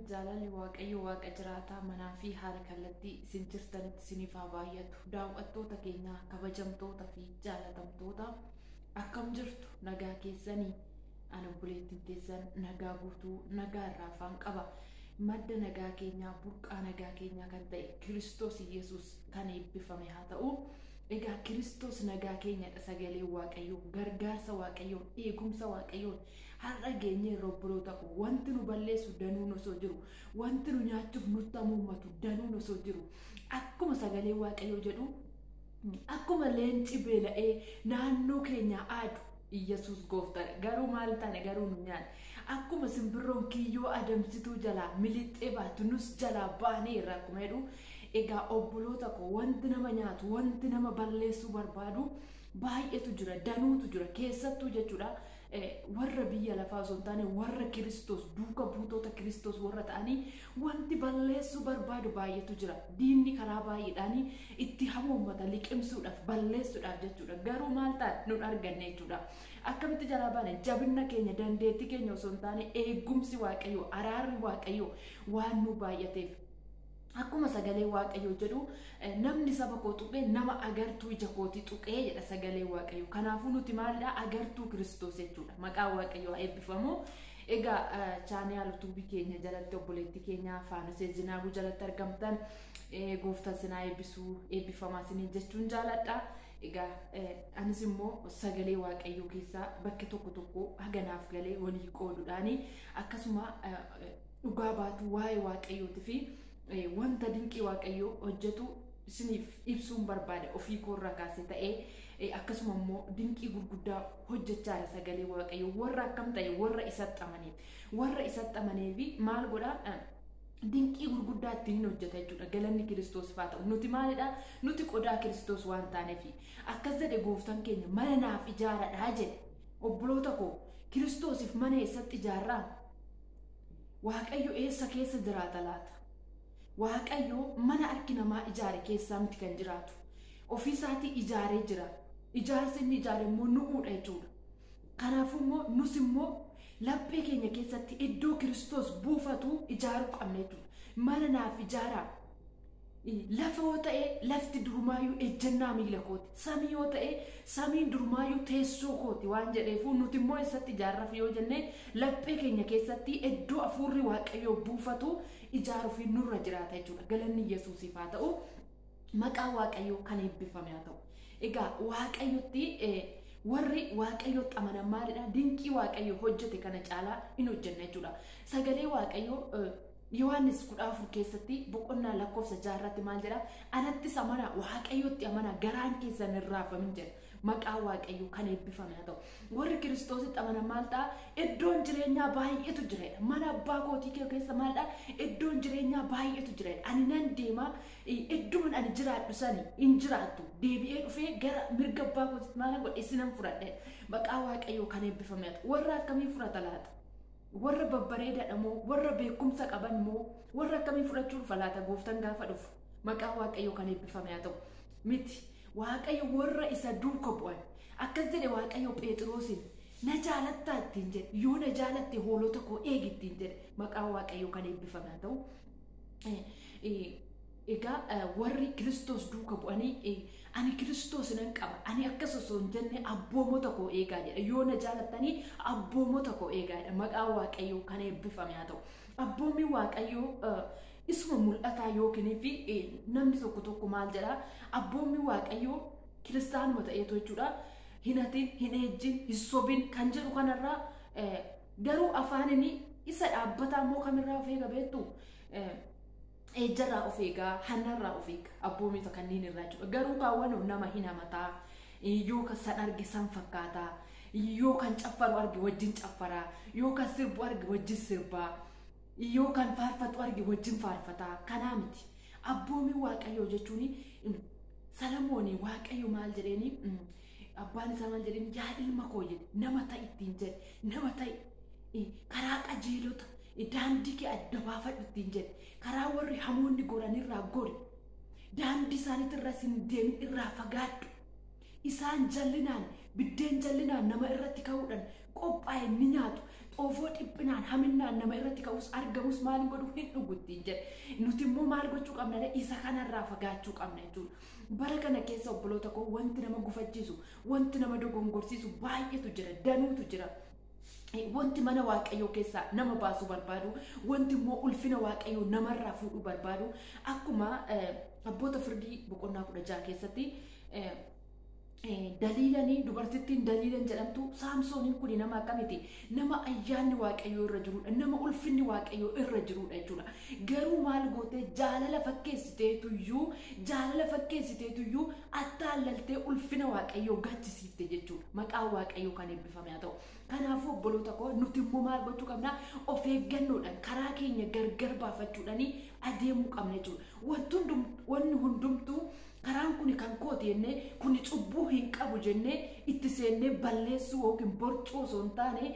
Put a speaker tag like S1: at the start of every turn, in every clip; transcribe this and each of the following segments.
S1: Jaalalli Waaqayyo Waaqa jiraataa manaa fi haala kallattii isin jirtanitti isiniif haa baay'atu. Daawwattoota keenya kabajamtoota fi jaalatamtoota, akkam jirtu? Nagaa keessanii? Ani obboleettiin teessan nagaa guutuu, nagaa irraa afaan qaba. Madda nagaa keenyaa, burqaa nagaa keenyaa kan ta'e Kiristoos Yesuus kan eebbifame haa ta'u. Egaa Kiristoos nagaa keenyadha. Sagalee Waaqayyoo, gargaarsa Waaqayyoon, eegumsa Waaqayyoon har'a geenyee irra. Obboloota koo, wanti nu balleessu danuun osoo jiru, wanti nu nyaachuuf nutti hamuummatu danuun osoo jiru, akkuma sagalee Waaqayyoo jedhu, akkuma leenci beela'ee naannoo keenyaa aadu, Iyyasuus gooftaadha. Garuu maal taane? Garuu nu nyaanne. Akkuma simbirroon kiyyoo adamsituu jalaa milixxee baatu, nus jalaa baanee irra akkuma jedhu. Egaa obboloota koo, wanti nama nyaatu, wanti nama balleessuu barbaadu baay'eetu jira, danuutu jira, keessattuu jechuudha. Warra biyya lafaa osoo hin taane, warra Kiristoos, duuka buutota Kiristoos warra ta'anii, wanti balleessuu barbaadu baay'eetu jira. Diinni karaa baay'eedhaan itti hamoommata liqimsuudhaaf, balleessuudhaaf jechuudha. Garuu maal ta'an? Nun arganne jechuudha. Akkamitti jalaa baane? Jabina keenya, dandeettii keenya osoo hin taane, eegumsi Waaqayyoo, araarri Waaqayyoo waan nu baay'ateef. Akkuma sagalee Waaqayyoo jedhu, "Namni saba koo tuqee nama agartuu ija kootii tuqee" jedha sagalee Waaqayyoo. Kanaafuu nuti maalidha? Agartuu Kiristoos jechuudha. Maqaa Waaqayyoo haa eebbifamu. Egaa channel YouTube keenya jalatti, obboleettii keenya Faanosee Zinaabuu jalatti argamtan, gooftaan sinaa eebbisuu, eebbifamaa isiniin jechuun jaaladha. Egaa anis immoo sagalee Waaqayyoo keessaa bakka tokko tokko haganaaf galee walii qooduudhaani, akkasuma dhugaa baatu waa'ee Waaqayyootii fi wanta dinqii Waaqayyoo hojjetu isiniif ibsuun barbaada, ofii koorraa kaasee ta'ee. Akkasuma immoo dinqii gurguddaa hojjechaa jira sagalee Waaqayyoo warra akkam ta'e, warra isatti amaneef. Warra isatti amaneef maal godhaa? Dinqii gurguddaa ittiin hojjeta jechuudha. Galanni Kiristoos haa ta'u. Nuti maalidha? Nuti qodaa Kiristoos waan taaneef, akkas jedhe gooftaan keenya, "Mana naaf ijaaradhaa" jedhe. Obboloota koo, Kiristoosiif mana eessatti ijaarraa? Waaqayyo eessa keessa jiraata laata? Waaqayyo mana harki namaa ijaare keessaa miti kan jiraatu. Ofii isaatii ijaaree jira. Ijaarsi inni ijaare immoo nu'uudha jechuudha. Kanaafuu immoo nus immoo laphee keenya keessatti iddoo Kiristoos buufatu ijaaruu qabna jechuudha. "Mana naaf ijaaraa." Lafa yoo ta'e, lafti durumaayyuu ejjennaa miila kooti. Samii yoo ta'e, samiin durumaayyuu teessoo kooti waan jedheefu, nuti immoo eessatti ijaarraaf yoo jenne, laphee keenya keessatti iddoo hafuurri Waaqayyoo buufatu ijaaruuf nurra jiraata jechuudha. Galanni Yesuusiif haa ta'u. Maqaa Waaqayyoo kan eebbifame haa ta'u. Egaa Waaqayyotti warri Waaqayyootti amanan maalidha? Dinqii Waaqayyo hojjete kana caalaa hin hojjenna jechuudha. Sagalee Waaqayyoo Yohaannis 14 keessatti boqonnaa lakkoofsa 6rratti maal jedha? "Anattis amanaa, Waaqayyootti amanaa, garaan keessan hin raafamin" jedha. Maqaa Waaqayyoo kan eebbifame haa ta'u. Warri Kiristoositti amanan maal ta'a? Iddoon jireenyaa baay'eetu jira. Mana abbaa kootii keessa maalidha? Iddoon jireenyaa baay'eetu jira. Ani nan deema, iddoon ani jiraadhu sani hin jiraattu. Deebi'ee dhufee gara mirga abbaa kootiitti maal godhe? Isinan fudhadhe. Maqaa Waaqayyoo kan eebbifame haa ta'u. Warra akkamii fudhata laata? Warra babbareedaadha moo, warra beekumsa qaban moo, warra akkamii fudhachuu dhufa laata gooftaan gaafa dhufu? Maqaa Waaqayyoo kan eebbifame haa ta'u. Miti. Waaqayyo warra isa duuka bu'an. Akkas jedhe Waaqayyo Phexrosiin, "Na jaalattaa?" ittiin jedhe. "Yoo na jaalatte, hoolota koo eegi" ittiin jedhe. Maqaa Waaqayyoo kan eebbifame haa ta'u. Egaa warri Kiristoos duuka bu'anii, "Ani Kiristoos nan qaba, ani akkas" osoo hin jenne, "Abboomota koo eegaa" jedha. "Yoo na jaalattanii, abboomota koo eegaa" jedha. Maqaa Waaqayyoo kan eebbifame haa ta'u. Abboomiin Waaqayyoo isuma mul'ataa yookiin fi namni tokko tokko maal jedha? Abboomiin Waaqayyoo kiristaanuma ta'eetu jechuudha. Hin hatin, hin ejjin, hin sobin kan jedhu kanarraa, garuu afaanini isa dhaabbataa immoo kamirraa of eega beektu? Ejjarraa of eegaa, hannarraa of eega, abboomita kanneen irraa jechuudha. Garuu kaawwan nama hin hamataa, yoo kan san arge san fakkaataa, yoo kan caffaru arge wajjin caffaraa, yoo kan sirbu arge wajjin sirbaa, yoo kan faarfatu arge wajjin faarfataa, kanaa miti. Abboomii Waaqayyoo jechuun, Salamoonii Waaqayyo maal jedheeni? Abbaan isaa maal jedheeni? "Yaa ilma koo" jedhe, "nama ta'i" ittiin jedhe. "Nama ta'i, karaa qajeelota daandii kee adda baafadhu" ittiin jedhe. "Karaa warri hamoonni goranirraa gori, daandii isaaniitirra hin deemin, irraa fagaadhu. Isaan jallinaan biddeen jallinaan nama irratti ka'uudhaan qophaa'e ni nyaatu." Xoofoo dhiphinaan haminaan nama irratti ka'us argamus maal hin godhu hin dhugu ittiin jedhe. Nuti immoo maal gochuu qabna? Isa kanarraa fagaachuu qabna jechuudha. Bara kana keessa obboloota koo wanti nama gufachiisu, wanti nama dogongorsiisu baay'eetu jira, danuutu jira. Wanti mana Waaqayyoo keessaa nama baasuu barbaadu, wanti immoo ulfina Waaqayyoo namarraa fuudhuu barbaadu, akkuma abboota firdii boqonnaa 16 keessatti Daliilanii dubartittiin Daliilan jedhamtu Saamsooniin kun nama akkamiti? Nama ayyaanni Waaqayyoo irra jirudha. Nama ulfinni Waaqayyoo irra jirudha jechuudha. Garuu maal gootee jaalala fakkeessiteetuyyuu jaalala fakkeessiteetuyyuu attaallaltee ulfina Waaqayyoo gachisiifte jechuudha. Maqaan Waaqayyoo kan eebbifame haa ta'u. Kanaafuu obboloota koo nuti immoo maal gochuu qabna? Of eeggannoodhaan karaa keenya gargar baafachuudhaan adeemuu qabna jechuudha. Wanni hundumtuu karaan kun kan kooti jennee kun cubbuu hin qabu jennee itti seennee balleessuu yookiin borcuu osoo hin taane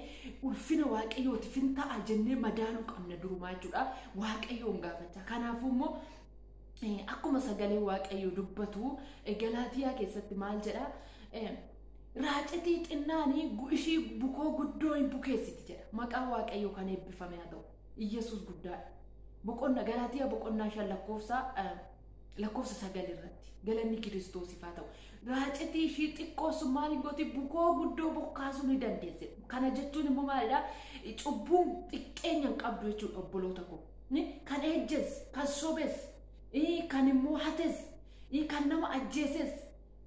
S1: ulfina Waaqayyootiif hin ta'a jennee madaaluu qabna durumaa jechuudha. Waaqayyoon gaafachaa. Kanaafuu immoo akkuma sagalee Waaqayyoo dubbatu Galaatiyaa keessatti maal jedha? Raacitii xinnaanii ishii bukoo guddoo hin bukeessiti jedha. Maqaan Waaqayyoo kan eebbifame haa ta'u. Iyyasuus guddaadha. Boqonna Galaatiyaa boqonnaa 5 lakkoofsa 9 irratti galanni Kiristoosiif haa ta'u. Raacitii ishii xiqqoo sun maal hin gooti bukoo guddoo bokkaasuu ni dandeesse. Kana jechuun immoo maalidha? Cubbuun xiqqeenya hin qabdu jechuudha obboloota koo. Kan ejjes, kan sobes, kan immoo hates, kan nama ajjeeses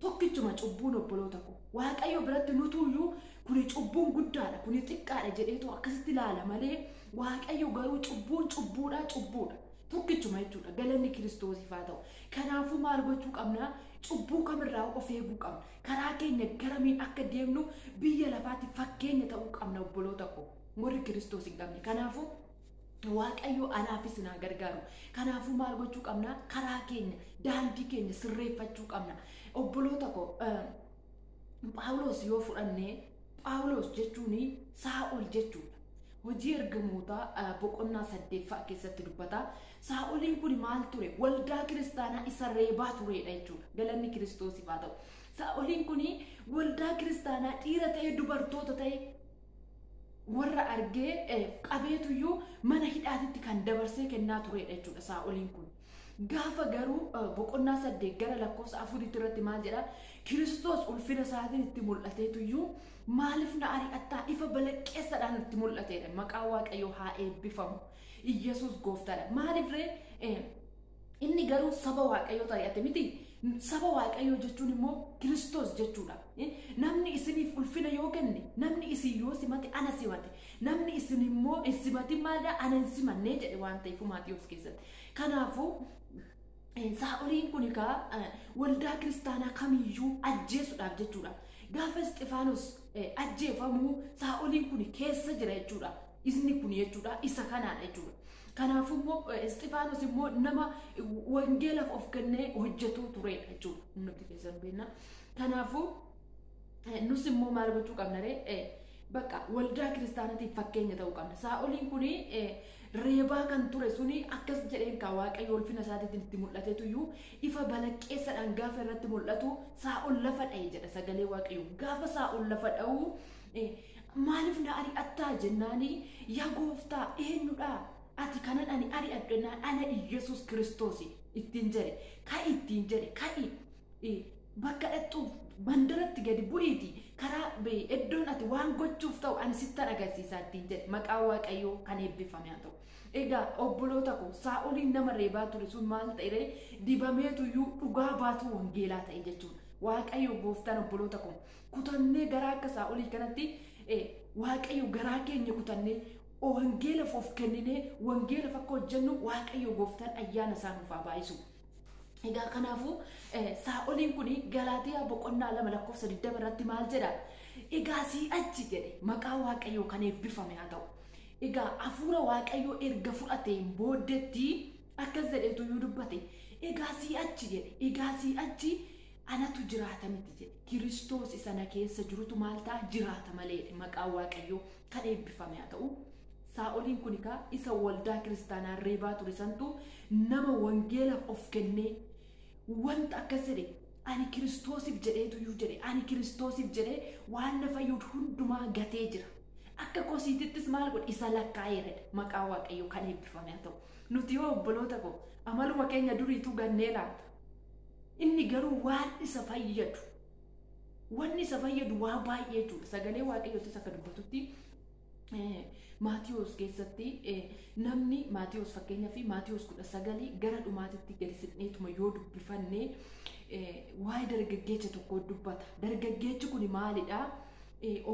S1: tokkichuma cubbuun obboloota koo. Waaqayyo biratti nutuyyuu kuni cubbuun guddaadha, kuni xiqqaadha jedheetu akkasitti ilaala malee Waaqayyo garuu cubbuun cubbuudha cubbuudha. Tokkichuma jechuudha. Galanni Kiristoosiif haa ta'u. Kanaafuu maal gochuu qabna? Cubbuu kamirraa of eeguu qabna. Karaa keenya garamiin akka deemnu biyya lafaatti fakkeenya ta'uu qabna obboloota koo. Warri Kiristoos hin qabne. Kanaafuu Waaqayyo anaafis naa gargaaru. Kanaafuu maal gochuu qabna? Karaa keenya, daandii keenya sirreeffachuu qabna. Obboloota koo Phaawulos yoo fudhanne Phaawulos jechuun Saa'ol jechuudha. Hojii ergamootaa boqonnaa 8ffaa keessatti dubbata. Saa'oliin kun maal ture? Waldaa kiristaanaa isa reebaa turedha jechuudha. Galanni Kiristoosiif haa ta'u. Saa'oliin kun waldaa kiristaanaa dhiira ta'ee dubartoota ta'ee warra argee qabeetuyyuu mana hidhaatitti kan dabarsee kennaa turedha jechuudha Saa'oliin kun. Gaafa garuu boqonnaa 8 gara lakkoofsa 4 irratti maal jedha? Kiristoos ulfina isaatiin itti mul'ateetuyyuu maaliif na ari'attaa ifa balaqqeessaadhaan itti mul'ateedha. Maqaan Waaqayyoo haa eebbifamu. Iyyasuus gooftaadha. Maaliif ree inni garuu saba Waaqayyoo ari'ate miti? Saba Waaqayyoo jechuun immoo Kiristoos jechuudha. Namni isiniif ulfina yoo kenne, namni isin yoo simate ana simate, namni isin immoo hin simatin maalidha ana hin simannee jedhe waan ta'eef Maatiyoos keessatti. Kanaafuu Saa'oliin kun egaa waldaa kiristaanaa kamiyyuu ajjeesuudhaaf jechuudha. Gaafa Isxifaanos ajjeefamu Saa'oliin kun keessa jira jechuudha. Inni kun jechuudha isa kanaadha jechuudha. Kanaafuu immoo Isxifaanos immoo nama wangeelaaf of kennee hojjetuu turedha jechuudha. Nuti keessan beekna. Kanaafuu nus immoo maal gochuu qabna ree? Bakka waldaa kiristaanaatiif fakkeenya ta'uu qabna. Saa'oliin kun reebaa kan ture suni akkas jedheen kaa Waaqayyo ulfina isaatiin itti mul'ateetuyyuu ifa balaqqeessaadhaan gaafa irratti mul'atu Saa'ol lafa dha'e jedha sagalee Waaqayyo. Gaafa Saa'ol lafa dha'u maaliif na ari'attaa jennaani yaa gooftaa eenyudha ati kanan ani ari'adhu jennaan ana Iyyasuus Kiristoos ittiin jedhe ka'i ittiin jedhe ka'i bakka dhaqxuuf mandaratti gadi bu'iiti karaa iddoon ati waan gochuuf ta'u ani sittan agarsiisaa ittiin jedhe. Maqaan Waaqayyoo kan eebbifame haa ta'u. Egaa obboloota koo Saa'oliin nama reebaa ture sun maal ta'e dibameetuyyuu dhugaa baatuu wangeelaa ta'e jechuudha. Waaqayyo gooftaan obboloota koo kutannee garaa akka Saa'olii kanatti Waaqayyo garaa keenya kutannee wangeelaaf of kenninee wangeelaaf akka hojjennu Waaqayyo gooftaan ayyaana isaa nuuf haa baay'isu. Egaa kanaafuu Saa'oliin kun Galaatiyaa boqonnaa 2 lakkoofsa 20 irratti maal jedha? Egaa si'achi jedhe maqaa Waaqayyoo kan eebbifame haa ta'u. Egaa hafuura Waaqayyoo erga fudhateen booddeetti akkas jedheetu iyyuu dubbate. Egaa si'achi jedhe egaa si'achi anatu jiraata miti jedhe. Kiristoos isa na keessa jirutu maal ta'a jiraata malee maqaa Waaqayyoo kan eebbifame haa ta'u. Saa'oliin kun egaa isa waldaa kiristaanaa reebaa ture santu nama wangeelaaf of kennee wanta akkas jedhe ani Kiristoosiif jedheetu iyyuu jedhe ani Kiristoosiif jedhee waan na fayyadu hundumaa gatee jira. Akka kosiitittis maal godhe isa lakkaa'eera maqaa Waaqayyoo kan eebbifame haa ta'u. Nuti yoo obboloota koo amaluma keenya duriituu gannee laata. Inni garuu waan isa fayyadu. Wanni isa fayyadu waa baay'ee jechuudha. Sagalee Waaqayyootis akka dubbatutti Maatiyoos keessatti namni Maatiyoos fakkeenyaa fi Maatiyoos 19 gara dhumaatitti gadi siqneetuma yoo dubbifanne waa'ee dargaggeessa tokko dubbata. Dargaggeessi kun maalidha?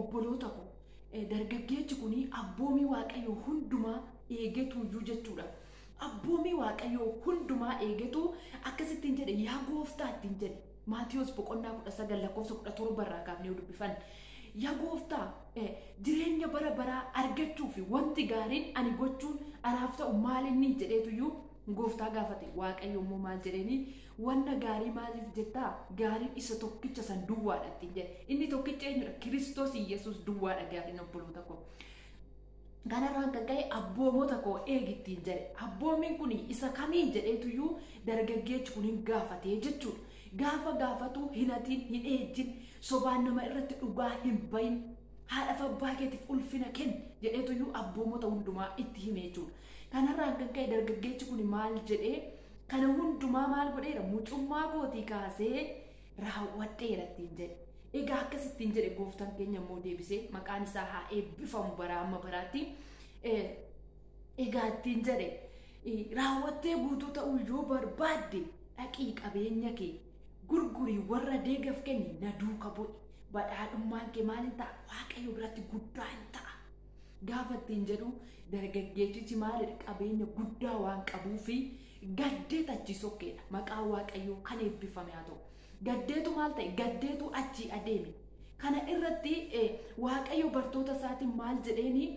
S1: Obboloota koo dargaggeessi kun abboomii Waaqayyoo hundumaa eegetuyyuu jechuudha. Abboomii Waaqayyoo hundumaa eegetu akkasittiin jedhe yaa gooftaa ittiin jedhe. Maatiyoos boqonnaa 19 lakkoofsa 17 irraa kaafnee dubbifanne. Yaa gooftaa jireenya bara baraa argachuu fi wanti gaariin ani gochuun anaaf ta'u maal inni jedheetuyyuu gooftaa gaafate. Waaqayyo immoo maal jedheeni wanna gaarii maaliif jettaa gaariin isa tokkicha san duwwaadha ittiin jedhe. Inni tokkicha eenyudha? Kiristoos Iyyasuus duwwaadha gaariin obboloota koo. Kanarraan kan ka'e abboomota koo eegi ittiin jedhe. Abboomiin kun isa kamiin jedheetuyyuu dargaggeessi kun hin gaafatee jechuudha. Gaafa gaafatu hin hatiin, hin eejjin, sobaan nama irratti dhugaa hin bahin, haadha abbaa keetiif ulfina kenni jedheetuyyuu abboomota hundumaa itti hime jechuudha. Kanarraan kan ka'e dargaggeessi kun maal jedhee kana hundumaa maal godheera mucummaa kootii kaasee raawwadheera ittiin jedhe. Egaa akkasittiin jedhe gooftaan keenya immoo deebisee maqaan isaa haa eebbifamu bara amma baraatti. Egaa ittiin jedhe raawwattee guutuu ta'uu yoo barbaadde dhaqii qabeenya kee gurgurii warra deegaaf kenni na duuka bu'i. Badhaadhummaan kee maal ta'a? Waaqayyo biratti guddaa hin ta'a. Gaafa ittiin jedhu dargaggeessichi maalidha? Qabeenya guddaa waan qabuufi gaddeet achi sokkeedha. Maqaan Waaqayyoo kan eebbifame haa ta'u. Gaddeetu maal ta'e? Gaddeetu achi adeeme. Kana irratti Waaqayyo bartoota isaatiin maal jedheeni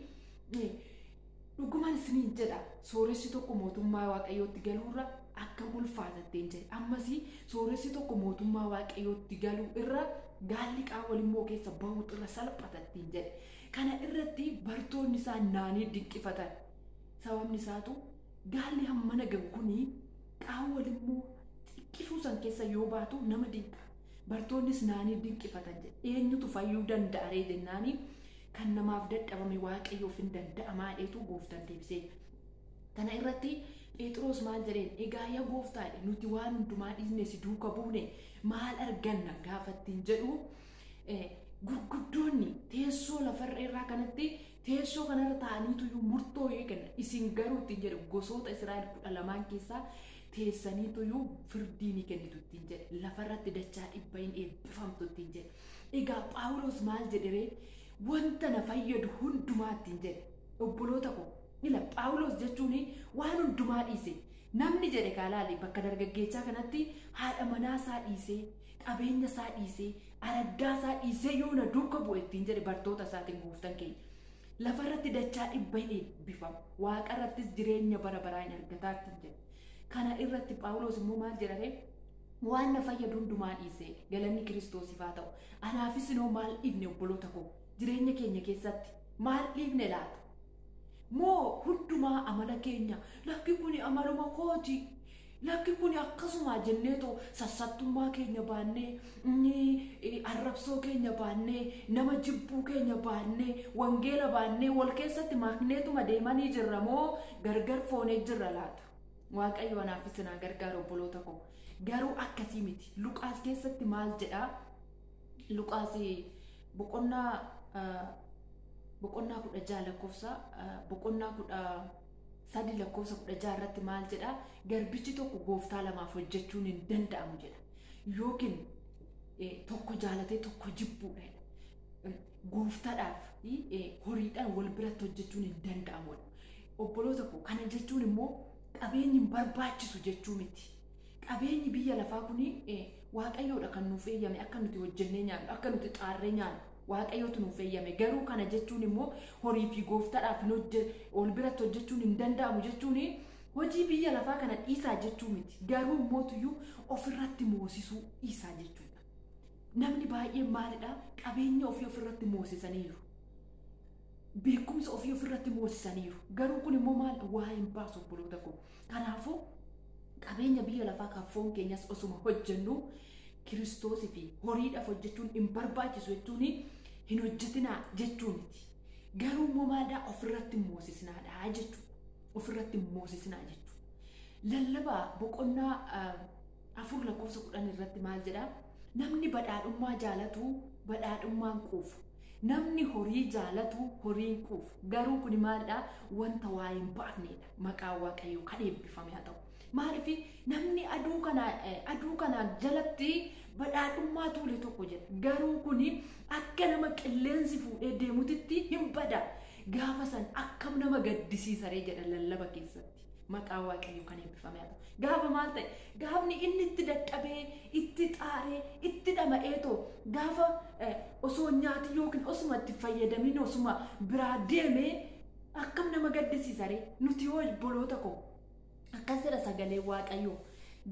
S1: dhugumaan isiniin jedha sooressi tokko mootummaa Waaqayyootti galuurra akkam ulfaata ittiin jedhe. Ammas sooressi tokko mootummaa Waaqayyootti galuu irra gaalli qaawwal immoo keessa bahuutu irra salphata ittiin jedhe. Kana irratti bartoonni isaa naanii dinqifatan. Sababni isaatu gaalli hammana gahu kuni qaawwal immoo xiqqishuu san keessa yoo baatu nama dinqa. Bartoonnis naanii dinqifatan jedhe. Eenyutu fayyuu danda'a ree jennaani kan namaaf dadhabame Waaqayyoof hin danda'amaa dheetu gooftaan deebisee. Kana irratti Phexros maal jedheen? Egaa yaa gooftaa nuti waan hundumaa dhiisne si duuka buune maal arganna gaafa ittiin jedhu gurguddoonni teessoo lafarra irraa kanatti teessoo kanarra taa'aniituyyuu murtoo yoo kenna isin garuu ittiin jedhu gosoota Israa'el 12 keessaa teessaniituyyuu firdii ni kennitu ittiin jedhe. Lafarratti dachaa dhibba hin eebbifamtu ittiin jedhe. Egaa Phaawulos maal jedheree wanta na fayyadu hundumaa ittiin jedhe. Obboloota koo ila Phaawulos jechuun waan hundumaa dhiise. Namni jedhe kaalaale bakka dargaggeessaa kanatti haadha manaa isaa dhiisee, qabeenya isaa dhiisee, araddaa isaa dhiisee yoo na duuka bu'e ittiin jedhe bartoota isaatiin gooftaan keenya. Lafarratti dachaa dhibba hin eebbifamu. Waaqarrattis jireenya bara baraa hin argataa ittiin jedhe. Kana irratti Phaawulos immoo maal jedhare? Waan na fayyadu hundumaa dhiisee galanni Kiristoosiif haa ta'u. Anaafis inoo maal dhiifne obboloota koo jireenya keenya keessatti maal dhiifne laata? Moo hundumaa amala keenya lakki kuni amaluma kooti lakki kuni akkasuma jenneetoo sassattummaa keenya baannee arrabsoo keenya baannee nama jibbuu keenya baannee wangeela baannee wal keessatti makneetuma deemanii jirra moo gargar foonee jirra laata? Waaqayyo anaafis naa gargaaru obboloota koo. Garuu akkasii miti. Luqaas keessatti maal jedhaa? Luqaas boqonnaa 16 lakkoofsa boqonnaa 13 lakkoofsa 16 irratti maal jedhaa? Garbichi tokko gooftaa lamaaf hojjechuun hin danda'amu jedha. Yookiin tokko jaalatee tokko jibbuudha jedha. Gooftaadhaaf horiidhaan wal biratti hojjechuun hin danda'amu. Obboloota koo kana jechuun immoo qabeenyi hin barbaachisu jechuu miti. Qabeenyi biyya lafaa kuni Waaqayyoodha kan nuuf eeyyame akka nuti hojjennee nyaannu, akka nuti xaarree nyaannu Waaqayyootu nuuf eeyyame. Garuu kana jechuun immoo horii fi gooftaadhaaf wal biratti hojjechuun hin danda'amu jechuun hojii biyya lafaa kana dhiisaa jechuu miti. Garuu mootuyyuu ofirratti moosisuu dhiisaa jechuudha. Namni baay'een maalidha? Qabeenya ofii ofirratti moosisaniiru. Beekumsa ofii ofirratti moosisaniiru. Garuu kun immoo maal waa hin baasu obboloota koo. Kanaafuu qabeenya biyya lafaa kan foon keenyas osuma hojjennu Kiristoosii fi horiidhaaf hojjechuun hin barbaachisu jechuun hin hojjetinaa jechuu miti. Garuu immoo maalidhaa ofirratti moosisnaadha jechuudha. Ofirratti moosisnaa jechuudha. Lallabaa boqonnaa 4:10 irratti maal jedhaa? Namni badhaadhummaa jaalatu badhaadhummaan quufu. Namni horii jaalatu horiin quufu. Garuu kuni maalidhaa? Wanta waa hin baafnedha. Maqaan Waaqayyoo kan eebbifame haa ta'u. Maaliif namni aduu kana jalatti badhaadhummaa tuule tokko jedha. Garuu kuni akka nama qilleensi fuudhee deemutitti hin bada. Gaafa san akkam nama gaddisiisaree jedha lallaba keessatti. Maqaan Waaqayyoo kan eebbifame haa ta'u. Gaafa maal ta'e? Gaafni inni itti dadhabee, itti xaaree, itti dhama'eetoo gaafa osoo nyaati yookiin osuma itti fayyadamin osuma biraa deemee akkam nama gaddisiisaree? Nuti yoo obboloota koo akkas jedha sagalee Waaqayyoo.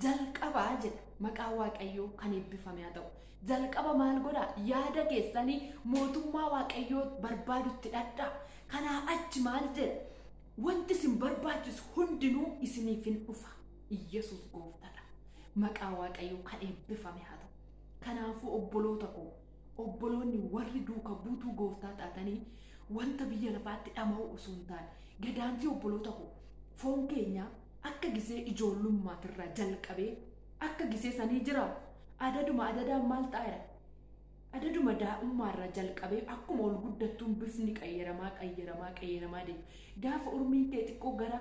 S1: Jalqabaa jedha. Maqaan Waaqayyoo kan eebbifame haa ta'u. Jalqaba maal godhaa? Yaada keessanii mootummaa Waaqayyoo barbaadutti dhadhaa. Kanaa achi maal jedha? Wanti isin barbaachisu hundinuu isiniif hin dhufa. Iyyasuus gooftaadha. Maqaa Waaqayyoo kan eebbifame haa ta'u. Kanaafuu obboloota koo, obboloonni warri duuka buutuu gooftaa taatanii wanta biyya lafaatti dhama'u osoo hin taane gadaantii obboloota koo foon keenya akka gisee ijoollummaatirraa jalqabee akka gisee sanii jira. Adaduma adadaan maal ta'eera? Adaduma daa'ummaarraa jalqabee akkuma ol guddattuun bifni qayyaramaa qayyaramaa qayyaramaa deema. Gaafa umriin kee xiqqoo gara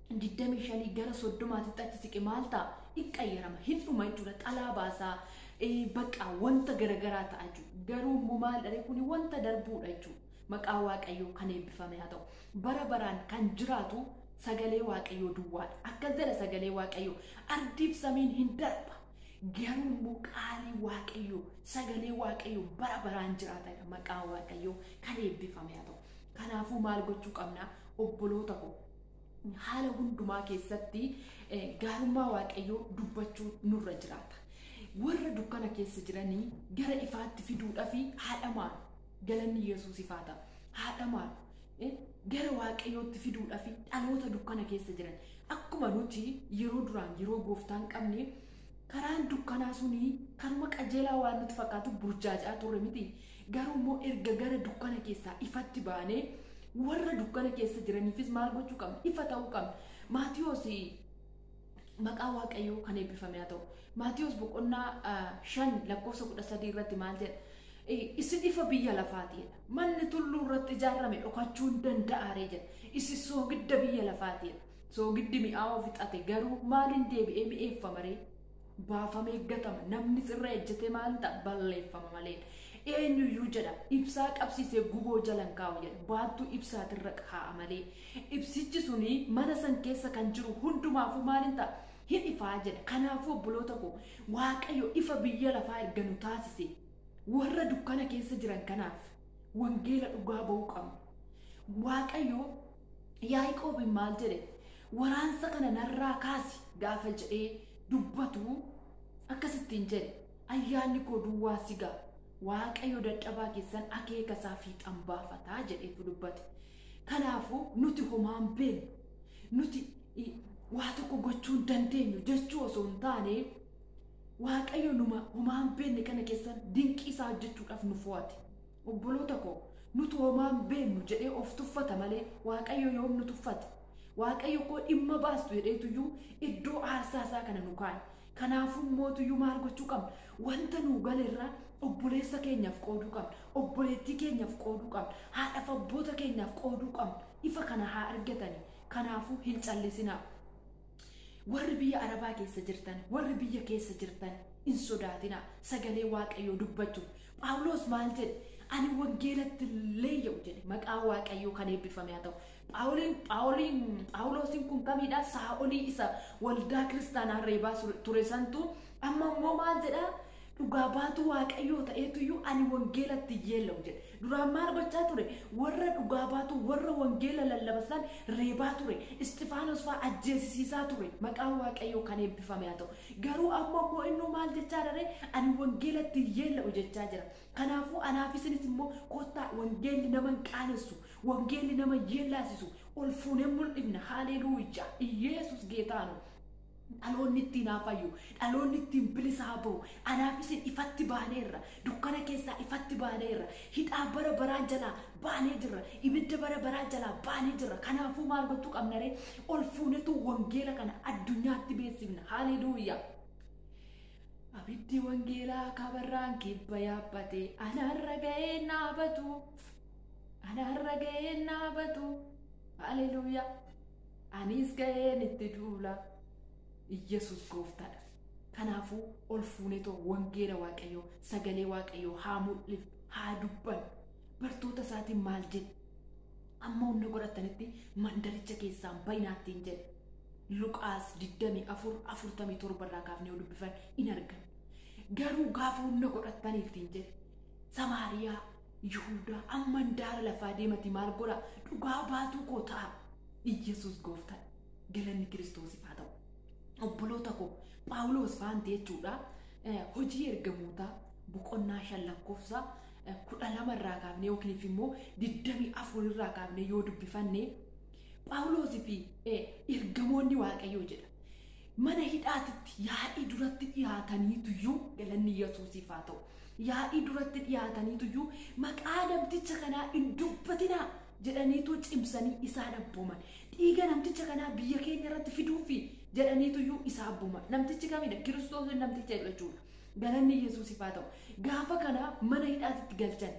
S1: 25 gara 30tti achi siqe maal ta'a? Hin qayyarama, hin dhuma jechuudha. Xalaa baasaa, bakka wanta garagaraa ta'a jechuudha. Garuu immoo maal dha? Kuni wanta darbuudha jechuudha. Maqaa Waaqayyoo kan eebbifame haa ta'u. Bara baraan kan jiraatu sagalee Waaqayyoo duwwaadha. Akkas jedha sagalee Waaqayyoo. Ardiif samiin hin darba. Garuu immoo qaalii Waaqayyoo, sagalee Waaqayyoo bara baraan jiraatadha. Maqaa Waaqayyoo kan eebbifame haa ta'u. Kanaafuu maal gochuu qabna? Obboloota koo, haala hundumaa keessatti gaarummaa Waaqayyoo dubbachuu nurra jiraata. Warra dukkana keessa jiranii gara ifaatti fiduudhaaf haadha maal? Galanni Yesuus ifaa ta'a. Haadha maal? Gara Waaqayyootti fiduudhaaf dhaloota dukkana keessa jiran. Akkuma nuti yeroo duraan yeroo gooftaan qabne karaan dukkanaa suni karuma qajeelaa waan nuti fakkaatu burjaajaa turre miti. Garuu immoo erga gara dukkana keessaa ifatti baanee warra dukkana keessa jiraniifis maal gochuu qabna? Ifa ta'uu qabna. Maatiyoos maqaa Waaqayyoo kan eebbifame haa ta'u. Maatiyoos boqonnaa 5:13 irratti maal jedha? Isin ifa biyya lafaati jedha. Manni tulluu irratti ijaarame dhokachuu hin danda'aaree jedha. Isin soogidda biyya lafaati jedha. Soogiddi mi'aawaa fixate garuu maaliin deebi'ee mi'eeffamaree? Baafamee gatama. Namni sirra ejjetee maal ta'a? Balleeffama malee. Eenyuyyuu jedha ibsaa qabsiisee guboo jalan kaa'u jedha. Baattuu ibsaatirra kaa'a malee. Ibsichi suni mana san keessa kan jiru hundumaafuu maaliin ta'a? Hin ifaa jedha. Kanaafuu obboloota koo, Waaqayyo ifa biyya lafaa erga nu taasise warra dukkana keessa jiran kanaaf wangeela dhugaa ba'uu qabna. Waaqayyo Yaaqoobiin maal jedhe? Waraansa kana narraa kaasi gaafa jedhee dubbatu akkasittiin jedhe. Ayyaanni koo duwwaa si ga'a. Waaqayyo dadhabaa keessan akeeka isaa fiixan baafataa jedheetu dubbate. Kanaafuu nuti homaan beeknu, nuti waa tokko gochuu hin dandeenyu jechuu osoo hin taane Waaqayyo numa homaan beekne kana keessan dinqii isaa hojjechuudhaaf nu fo'ate. Obboloota koo, nuti homaan beeknu jedhee of tuffata malee Waaqayyo yoom nu tuffate? Waaqayyo koo dhimma baastu jedheetuyyuu iddoo aarsaa isaa kana nu kaa'e. Kanaafuu mootuyyuu maal gochuu qabna? Wanta nu galerraa obboleessa keenyaaf qooduu qabna. Obboleettii keenyaaf qooduu qabna. Haadhaaf abboota keenyaaf qooduu qabna. Ifa kana haa argatani. Kanaafuu hin callisinaa. Warri biyya Arabaa keessa jirtan, warri biyya keessa jirtan hin sodaatinaa. Sagalee Waaqayyoo dubbachuuf. Phaawulos maal jedhe? Ani wangeelatti leeyya'u jedhe. Maqaa Waaqayyoo kan eebbifame haa ta'u. Phaawulosiin kun kamidha? Saa'olii isa waldaa kiristaanaa reebaa ture santu amma immoo maal jedhaa? Dhugaa baatuu Waaqayyoo ta'eetuyyuu ani wangeelatti yeella'u jedhe. Duraan maal gochaa ture? Warra dhugaa baatuu, warra wangeela lallabasan reebaa ture. Isxifaanos fa'aa ajjeesisiisaa ture. Maqaan Waaqayyoo kan eebbifame haa ta'u. Garuu amma immoo innuu maal jechaa jira? Ani wangeelatti yeella'u jechaa jira. Kanaafuu anaaf isinis immoo kottaa wangeelli nama hin qaanessu, wangeelli nama yeellaasisu ol fuunee mul'ifna. Haleluuyaa! Iyeesus geetaa nu. Dhaloonni ittiin haa fayyu, dhaloonni ittiin bilisa haa ba'u. Anaaf isin ifatti baaneerra, dukkana keessaa ifatti baaneerra, hidhaa bara baraa jalaa baanee jirra, ibidda bara baraa jalaa baanee jirra. Kanaafuu maal gochuu qabna ree? Ol fuunetu wangeela kana addunyaatti beeksifna. Haleluuyaa. Abiddi wangeelaa kabarraan kibba yaabbate anaarra ga'ee naabatu, anaarra ga'ee naabatu. Haleluuyaa. Anis ga'een itti duula. Iyyasuus gooftaadha. Kanaafuu ol fuunetoo wangeela Waaqayyoo, sagalee Waaqayyoo haa mul'ifnu, haa dubbannu. Bartoota isaatiin maal jedhe? Amma humna godhatanitti mandaricha keessaan bayinaattiin jedhe. Luqaas 24:47 irraa kaafnee yoo dubbifan in argan. Garuu gaafa humna godhataniittiin jedhe. Samaariyaa, Yihuudaa, amma handaara lafaa deemati maal godhaa? Dhugaa baatuu koo ta'a. Iyyasuus gooftaadha. Galanni Kiristoosiif haa ta'u. Obboloota koo, Phaawulos faanti jechuudha. Hojii ergamootaa boqonnaa 5 lakkoofsa 12 irraa kaafnee yookiin immoo 24 irraa kaafnee yoo dubbifanne Phaawulosii fi ergamoonni Waaqayyoo jedha. Mana hidhaatitti yaa'ii duratti dhiyaataniituyyuu galanni Yesuusiif haa ta'u. Yaa'ii duratti dhiyaataniituyyuu maqaa namticha kanaa hin dubbatinaa jedhaniitu cimsanii isaan abbooman. Dhiiga namticha kanaa biyya keenya irratti fiduufi jedhaniituyyuu isa abbooman. Namtichi kamidha? Kiristoos namticha jechuudha. Galanni Yesuusiif haa ta'u. Gaafa kana mana hidhaatitti galchan.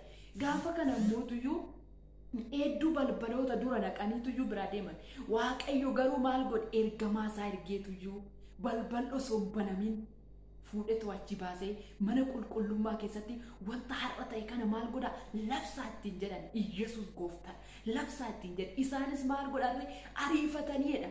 S1: Gaafa kana mootuyyuu hedduu balbaloota dura naqaniituyyuu biraa deeman. Waaqayyo garuu maal godhe? Ergamaa isaa ergeetuyyuu balbal osoo hin banamin fuudhetu achi baasee mana qulqullummaa keessatti wanta har'a ta'e kana maal godhaa? Labsaa ittiin jedhan. Iyyasuus gooftaadha. Labsaa ittiin jedhan. Isaanis maal godhan? Ariifataniidha.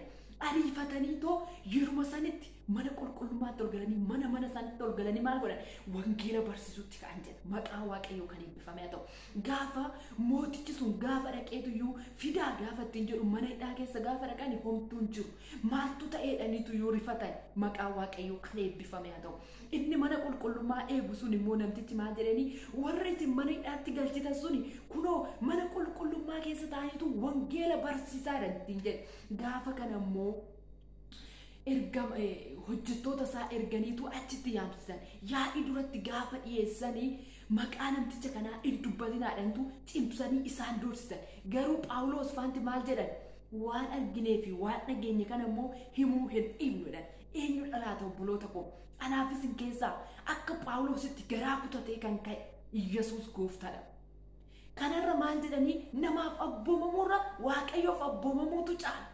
S1: Ariifatanii too yeruma sanitti mana qulqullummaatti ol galanii mana sanitti ol galanii maal godhan? Wangeela barsiisutti ka'an jedha. Maqaa Waaqayyoo kan eebbifame haa ta'u. Gaafa mootichi sun gaafa dhaqeetuyyuu fidaa gaafa ittiin jedhu mana hidhaa keessa gaafa dhaqani homtuun jiru. Maaltu ta'eedhaniituyyuu rifatan. Maqaa Waaqayyoo kan eebbifame haa ta'u. Inni mana qulqullummaa eegu sun immoo namtichi maal jedhanii warri isin mana hidhaatti galchitan suni kunoo mana qulqullummaa keessa taa'aniitu wangeela barsiisaadha ittiin jedhe. Gaafa kana immoo ergama hojjettoota isaa erganiitu achitti yaamsisan. Yaa'ii duratti gaafa dhiyeessanii maqaa namticha kanaa hin dubbatinaadhantu cimsanii isaan doorsisan. Garuu Phaawulos faanti maal jedhan? Waan arginee fi waan dhageenye kana immoo himuu hin dhiifnu jedhan. Eenyu dhalaata obboloota koo? Anaaf isin keessaa akka Phaawulositti garaa kutatee kan ka'e Iyyasuus gooftaadha. Kanarra maal jedhanii namaaf abboomamuurra Waaqayyoof abboomamuutu caala.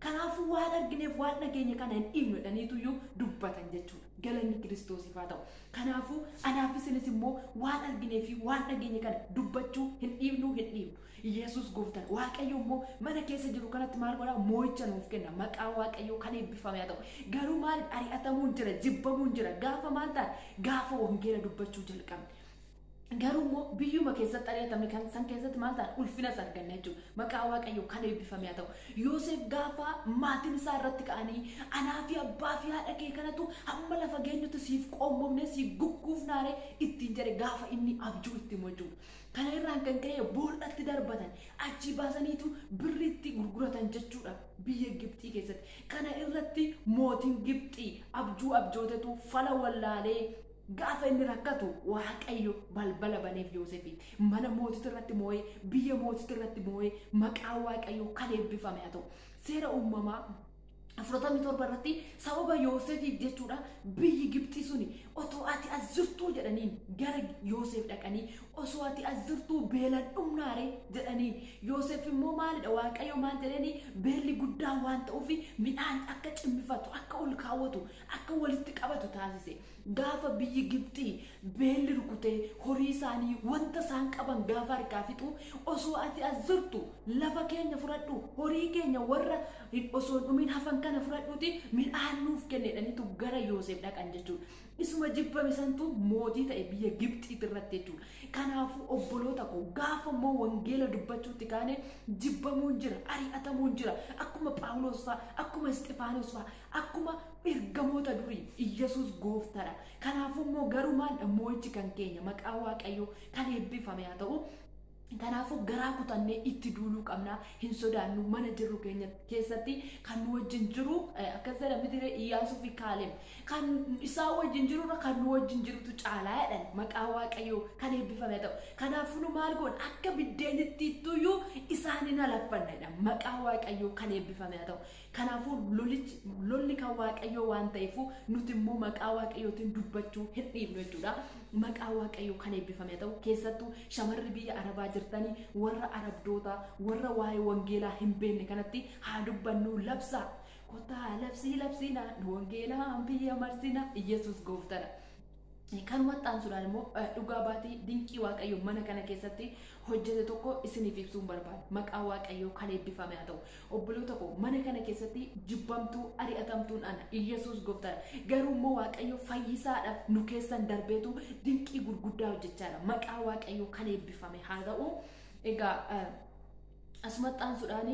S1: Kanaafuu waan argineef waan dhageenye kana hin dhiifnu jedhaniituyyuu dubbatan jechuudha. Galanni Kiristoosiif haa ta'u. Kanaafuu anaaf isinis immoo waan arginee fi waan dhageenye kana dubbachuu hin dhiifnu hin dhiifnu. Yesuus gooftaan Waaqayyo immoo mana keessa jiru kanatti maal godhaa? Moo'icha nuuf kenna. Maqaa Waaqayyoo kan eebbifame haa ta'u. Garuu maal ari'atamuun jira, jibbamuun jira. Gaafa maal ta'an? Gaafa wangeela dubbachuu jalqabne. Garuu immoo biyyuma keessatti ari'atamne kan san keessatti maal ta'an? Ulfinas arganna jechuudha. Maqaa Waaqayyoo kan eebbifame haa ta'u. Yoosef gaafa maatiin isaa irratti ka'anii anaa fi abbaa fi haadha kee kanatu hamma lafa geenyutti siif qoomofne siif gugguufnaare ittiin jedhe gaafa inni abjuu itti himu jechuudha. Kana irraan kan ka'e boollatti darbatan achi baasaniitu birriitti gurguratan jechuudha biyya Gibxii keessatti. Kana irratti mootiin Gibxii abjuu abjootetu fala wallaalee gaafa inni rakkatu Waaqayyo balbala baneef Yoosefiif. Mana mootitti irratti moo'ee biyya mootitti irratti moo'ee maqaa Waaqayyoo kan eebbifame haa ta'u. Seera uumamaa 47 irratti sababa Yoosefiif jechuudha biyyi Gibxii suni otoo ati as jirtuu jedhaniin gara Yoosef dhaqanii osoo ati as jirtuu beelan dhumnaare jedhaniin. Yoosef immoo maalidha? Waaqayyo maal jedhanii beelli guddaa waan ta'uuf midhaan akka cimmifatu, akka ol kaawwatu, akka walitti qabatu taasise. Gaafa biyyi Gibxii beelli rukutee horii isaanii wanta isaan qaban gaafa harkaa fixu osoo ati as jirtu lafa keenya fudhadhu, horii keenya warra osoo dhumin hafan kana fudhadhuuti midhaan nuuf kenneedhaniitu gara Yoosef dhaqan jechuudha. Isuma jibbame santu mootii ta'e biyya Gibxiitti irratti jechuudha. Kanaafuu obboloota koo gaafa immoo wangeela dubbachuutti kaane jibbamuun jira, ari'atamuun jira. Akkuma Phaawulos fa'a, akkuma Isxifaanos fa'a, akkuma ergamoota durii Iyyasuus gooftaadha. Kanaafuu immoo garuu maalidha moo'ichi kan keenya maqaa Waaqayyoo kan eebbifame haa ta'u. Kanaafuu garaa kutannee itti duuluu qabna. Hin sodaannu. Mana jirru keenya keessatti kan nu wajjin jiru akkas jedha miti Iyyaasuu fi Kaaleb kan isaan wajjin jirurra kan nu wajjin jirutu caalaa jedhan. Maqaa Waaqayyoo kan eebbifame ta'u. Kanaafuu nu maal goona? Akka biddeenitti ittuyyuu isaan hin alaffanna jedha. Maqaa Waaqayyoo kan eebbifame ta'u. Kanaafuu lolli kan Waaqayyoo waan ta'eef nuti immoo maqaa Waaqayyootiin dubbachuu hin dhiifnu jechuudha. Maqaa Waaqayyoo kan eebbifame ta'u. Keessattuu shamarri biyya Arabaa jirtanii warra Arabdoota warra waa'ee wangeelaa hin beekne kanatti haa dubbannu. Labsaa kottaa, labsii labsiina, nu wangeelaa biyya marsina, Iyesuus gooftadha. Kan maxxansuudhaan immoo dhugaa baatii dinqii Waaqayyoo mana kana keessatti hojjete tokko isiniif ibsuun barbaada. Maqaa Waaqayyoo kan eebbifame haa ta'u. Obboloota koo, mana kana keessatti jibbamtuu ari'atamtuun ana, Iyesuus gooftaadha. Garuu immoo Waaqayyo fayyisaadhaaf nu keessan darbeetu dinqii gurguddaa hojjechaadha. Maqaa Waaqayyoo kan eebbifame haa ta'u. Egaa asuma maxxansuudhaan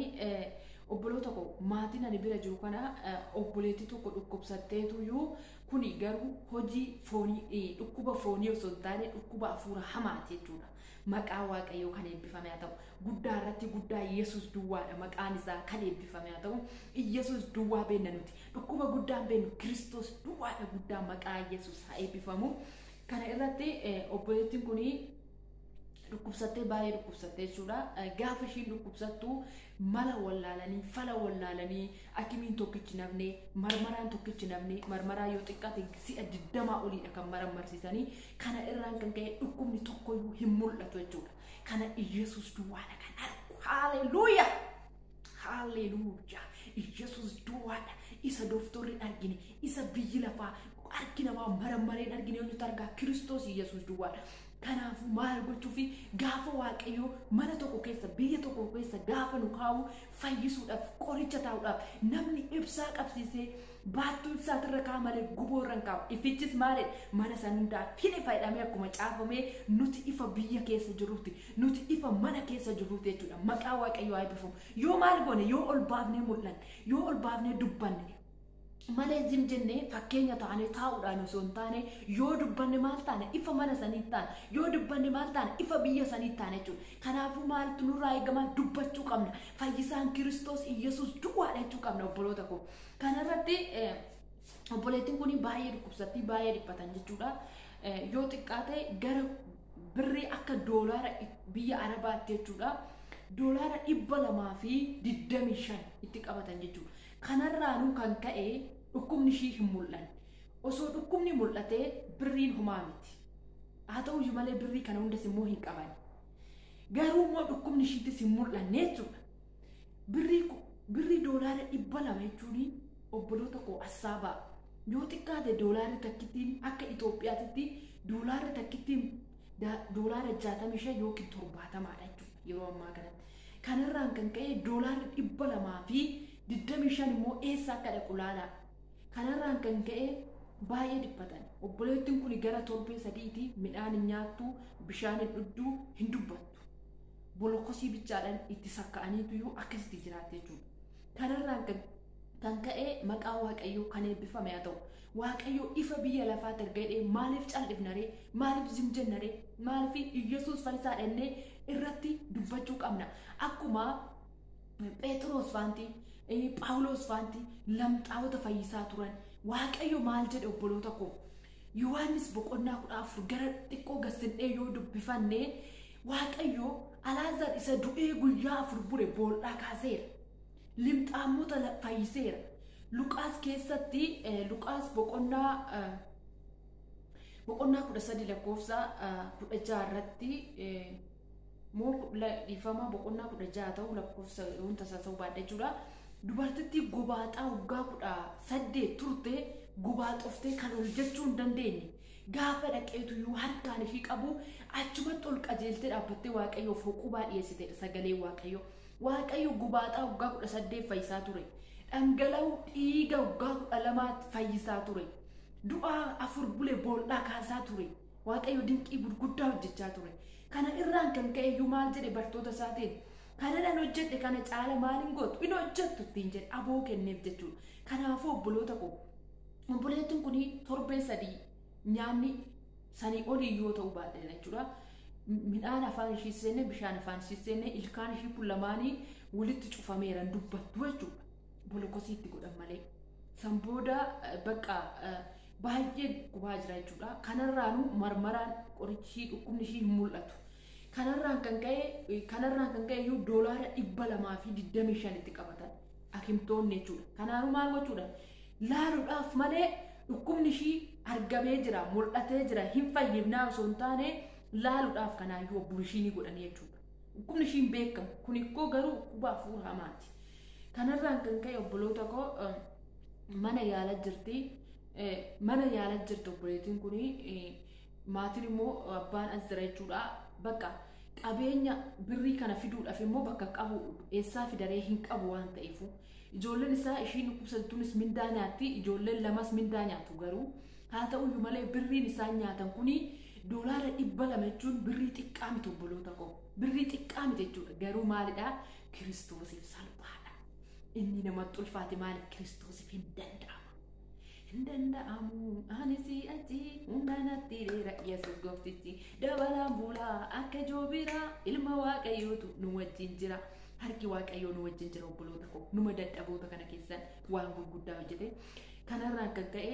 S1: obboloota koo, maatiin ani bira jiru kana obboleettii tokko dhukkubsatteetuyyuu, kuni garuu hojii foonii, dhukkuba foonii osoo hin taane dhukkuba hafuura hamaati jechuudha. Maqaa Waaqayyoo kan eebbifame haa ta'u. Guddaa irratti guddaa Yesuus duwwaadha. Maqaan isaa kan eebbifame haa ta'u. Yesuus duwwaa beenna nuti. Dhukkuba guddaan beennu Kiristoos duwwaadha guddaa. Maqaa Yesuus haa eebbifamu. Kana irratti obboleettiin kuni dhukkubsattee, baay'ee dhukkubsattee jechuudha. Gaafa ishiin dhukkubsattu mala wallaalanii, fala wallaalanii, hakimiin tokkichi nafne, marmaraan tokkichi nafne, marmaraa yoo xiqqaate si'a 20 oliidha kan marammarsiisanii. Kana irraan kan ka'e dhukkubni tokkoyyuu hin mul'atu jechuudha. Kana Iyesuus duwwaadha kan argu. Haalleluuyaa! Haalleluuyaa! Iyesuus duwwaadha. Isa dooftorri hin argine, isa biyyi lafaa harki namaa marammaree hin argine eenyutu argaa? Kiristoos Iyesuus duwwaadha. Kanaafuu maal gochuufi? Gaafa Waaqayyoo mana tokko keessa, biyya tokko keessa gaafa nu kaa'u fayyisuudhaaf, qoricha taa'uudhaaf. Namni ibsaa qabsiisee baattuu ibsaatirra kaa'a malee guboo irra hin kaa'u. Ifichis maalidha? Mana san hundaa hin ifa jedhamee akkuma caafamee, nuti ifa biyya keessa jirruuti. Nuti ifa mana keessa jirruuti jechuudha. Maqaa Waaqayyoo haa eebbifamu. Yoo maal goone? Yoo ol baafnee mul'anne, yoo ol baafnee dubbanne malee, zim jennee fakkeenya taanee taa'uudhaan osoo hin taane, yoo dubbanne maal taane? Ifa mana sanii taane. Yoo dubbanne maal taane? Ifa biyya sanii taane jechuudha. Kanaafuu maaltu nurraa eegama? Dubbachuu qabna. Fayyisaan Kiristoos Iyesuus duwwaadha jechuu qabna, obboloota koo. Kanarratti obboleettiin kun baay'ee dhukkubsattii, baay'ee dhiphatan jechuudha. Yoo xiqqaate gara birrii akka doolaara biyya Arabaatti jechuudha. Doolaara 225 itti qabatan jechuudha. Kanarraanuu kan ka'e dhukkubni ishii hin mul'anne. Osoo dhukkubni mul'atee birriin homaa miti. Haa ta'uyyuu malee birrii kana hundas immoo hin qaban. Garuu immoo dhukkubni ishiittis hin mul'anne jechuudha. Birrii doolaara 200 jechuun, obboloota koo, assaabaa. Yoo xiqqaate doolaarri takkittiin akka Itoophiyaatitti doolaarri takkittiin doolaara 65 yookiin 70dha jechuudha yeroo ammaa kanatti. Kanarraan kan ka'e doolaarri 225 immoo eessa akka dhaqu laalaa. Kanarraan kan ka'e baay'ee dhiphatan. Obboleettiin kun gara torbee 3ti midhaan hin nyaattu, bishaan hin dhugdu, hin dubbattu. Bolokosii bichaadhaan itti sakka'aniitu akkasitti jiraatte jechuudha. Kanarraan kan ka'e maqaa Waaqayyoo kan eebbifame haa ta'u. Waaqayyoo ifa biyya lafaatti erga jedhee maaliif cal'ifna ree? Maaliif zim jenna ree? Maaliif? Iyyasuus fayyisaa dhannee irratti dubbachuu qabna. Akkuma Phexros faanti, Phaawulos faanti lamxaawota fayyisaa turan. Waaqayyo maal jedhe, obboloota koo? Yohaannis boqonnaa 14 gara xiqqoo gassinnee yoo dubbifanne, Waaqayyo Alaazar isa du'ee guyyaa 4 bure boollaa kaaseera. Limxaamota fayyiseera. Luqaas keessatti, Luqaas boqonnaa 13 lakkoofsa 16 irratti moo, dhiifama, boqonnaa 16 ta'u lakkoofsa wanta isaa ta'uu baadha jechuudha. Dubartittii gobaaxaa waggaa 18 turte, gobaaxoftee kan ol jechuu hin dandeenye, gaafa dhaqeetuyyuu harkaan ishii qabu achumatti ol qajeeltee dhaabbattee Waaqayyoof huqubaa dhiyeessitedha sagalee Waaqayyoo. Waaqayyo gubaaxaa waggaa 18 fayyisaa ture. Dhangala'uu dhiiga waggaa 12 fayyisaa ture. Du'aa 4 bule boollaa kaasaa ture. Waaqayyo dinqii gurguddaa hojjechaa ture. Kana irraan kan ka'e iyyuu maal jedhe bartoota isaatiin? "Kana nan hojjedhe, kana caala maaliin gootu? Hin hojjettu" ittiin jedhe, aboo kenneef jechuudha. Kanaafuu obboloota koo, obboleettiin kun torbee 3 nyaanni sanii olii yoo ta'u baadhe jechuudha. Midhaan afaan ishii seenne, bishaan afaan ishii seenne, ilkaan ishii kun lamaanii walitti cufameeran dubbattu jechuudha. Bolokosiitti godhan malee. San booda bakka baay'ee gubaa jira jechuudha. Kanarraanuu marmaraan qorichi dhukkubni ishii hin mul'atu. Kanarraan kan ka'e iyyuu $225 itti qabatan hakimtoonni jechuudha. Kanaanuu maal gochuudha? Laaluudhaaf malee dhukkubni ishii argamee jira, mul'atee jira, hin fayyifnaa osoo hin taane laaluudhaaf kanaayyuu opereeshinii godhanii jechuudha. Dhukkubni ishii hin beekamu. Kun ikkoo garuu dhukkuba hafuura hamaati. Kanarraan kan ka'e obboloota koo mana yaala jirti. Mana yaala jirti obboleettiin kuni maatiin immoo abbaan as jira jechuudha. Bakka qabeenya birrii kana fiduudhaaf immoo bakka qabu eessaa fidaree hin qabu waan ta'eef ijoolleen isaa ishiin dhukkubsattuunis mindaa nyaatti, ijoolleen lamas mindaa nyaatu garuu haa ta'uyyuu malee birriin isaan nyaatan kuni $200 jechuun birrii xiqqaa miti obboloota koo, birrii xiqqaa miti jechuudha. Garuu maalidhaa? Kiristoosiif salphaadha. Inni namatti ulfaate maaliif Kiristoosiif hin danda'ama. Hin danda'amu anis achi hunda natti dheera Yesuus gooftichi dabalaan bulaa akka joobiraa ilma Waaqayyootu nu wajjin jira. Harki Waaqayyoo nu wajjin jira obboloota koo, numa dadhaboota kana keessan waan gurguddaa hojjete. Kanarraan kan ka'e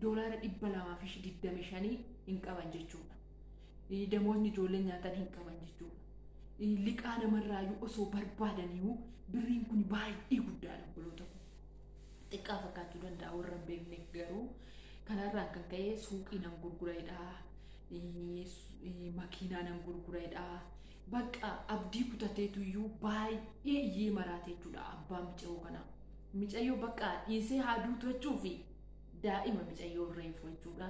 S1: $225 hin qaban jechuudha. Damoonni ijoolleen nyaatan hin qaban jechuudha. Liqaa namarraayyuu osoo barbaadaniiru birriin kun baay'ee guddaadha obboloota koo. Xiqqaa fakkaachuu danda'a warra hin beekne garuu kanarraan kan ka'e suuqii nan gurgureedha, makiinaa nan gurgureedha. Bakka abdii kutateetu iyyuu baay'ee iyyee maraate jechuudha abbaan mucayyoo kanaa. Mucayyoo bakka dhiisee haa duutu jechuu fi daa'ima mucayyoo reefu jechuudha.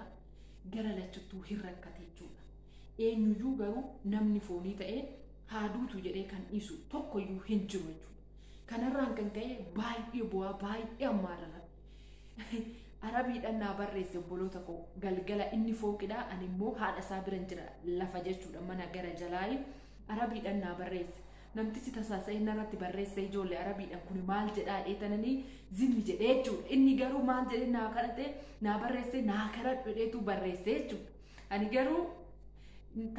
S1: Gara lachuttuu hin rakkate jechuudha. Eenyuyyuu garuu namni foonii ta'ee haa duutu jedhee kan dhiisu tokkoyyuu hin jiru jechuudha. Kanarraan kan ka'e baay'ee bu'aa baay'ee ammaarra. Arabiidhaan naa barreesse obboloota koo galgala inni fooqidha, ani immoo haadha isaa biran jira lafa jechuudha mana gara jalaayi. Arabiidhaan naa barreesse. Namtichi tasaasa'ee narratti barreesse ijoollee arabiidhaan kun maal jedhaa dheetananii zimmi jedhee jechuudha. Inni garuu maal jedhee naa kadhate naa barreesse naa kadhadhu jedheetu barreesse jechuudha. Ani garuu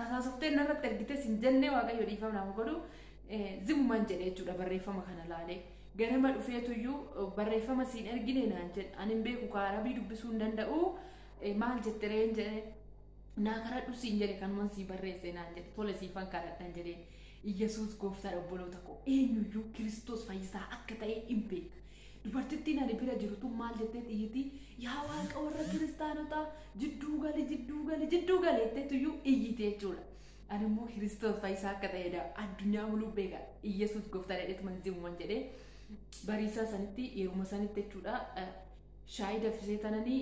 S1: tasaasoftee narratti argites hin jennee Waaqayyo dhiifama naaf godhu zimuman jedhee jechuudha barreeffama kana laalee. Ganama dhufeetuyyuu barreeffama siin ergine naan jedhe. Ani hin beeku ka arabii dubbisuu hin danda'u maal jette reen jedhe naa kadhadhu siin jedhe kanuman sii barreesse naan jedhe tole siifan kadhadhan jedheen. Iyyasuus gooftaadha obboloota koo, eenyuyyuu Kiristoos fayyisaa akka ta'e hin beeka. Dubartittiin ani bira jirtu maal jettee xiyyiti yaa Waaqa warra kiristaanotaa jidduu gali jidduu gali jidduu gali jetteetuyyuu iyyite jechuudha. Ani immoo Kiristoos fayyisaa akka ta'edha addunyaa muluu beeka. Iyyasuus gooftaadha jedheetuman zimuman jedhee bariisaa sanitti yeruma sanitti jechuudha shaayii danfisee tananii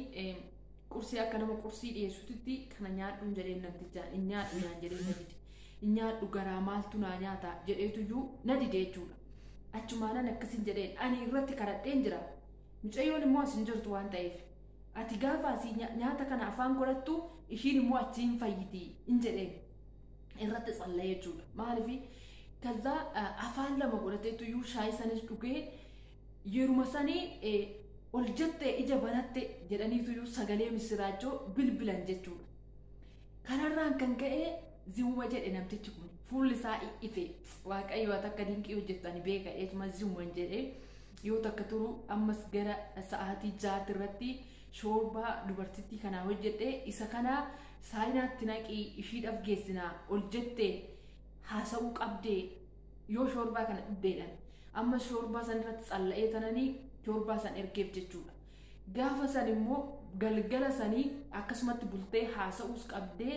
S1: qursii akka nama qursii dhiyeessutti kana nyaadhuun jedheen namtichaan hin nyaadhu naan jedhee na dide. Hin nyaadhu garaa maaltu naa nyaata jedheetuyyuu na dide jechuudha. Achumaanan akkasin jedheen ani irratti kadhadheen jira. Mucayyoon immoo as hin jirtu waan ta'eef ati gaafa asii nyaata kana afaan godhattu ishiin immoo achi hin fayyiti hin jedheen irratti tsallee jechuudha. Maaliif kaza afaan lama godhateetuyyuu shaayii sanis dhugee yeruma sanii ol jettee ija banatte jedhaniituyyuu sagalee misiraachoo bilbilan jechuudha. Kanarraan kan ka'e zimuma jedhe namtichi kun fuulli isaa ife Waaqayyo akka dinqii hojjettu ani beeka eetuma zimuman jedhe yoo takka turu ammas gara sa'aatii 6 irratti shoorbaa dubartittii kanaa hojjedhe isa kana saayinaatti naqii ishiidhaaf geessinaa ol jettee haasa'uu qabdee yoo shoorbaa kana dhugdeedhaan amma shoorbaa san irratti tsalla'ee tananii shoorbaa san ergeef jechuudha. Gaafa san immoo galgala sanii akkasumatti bultee haasa'uus qabdee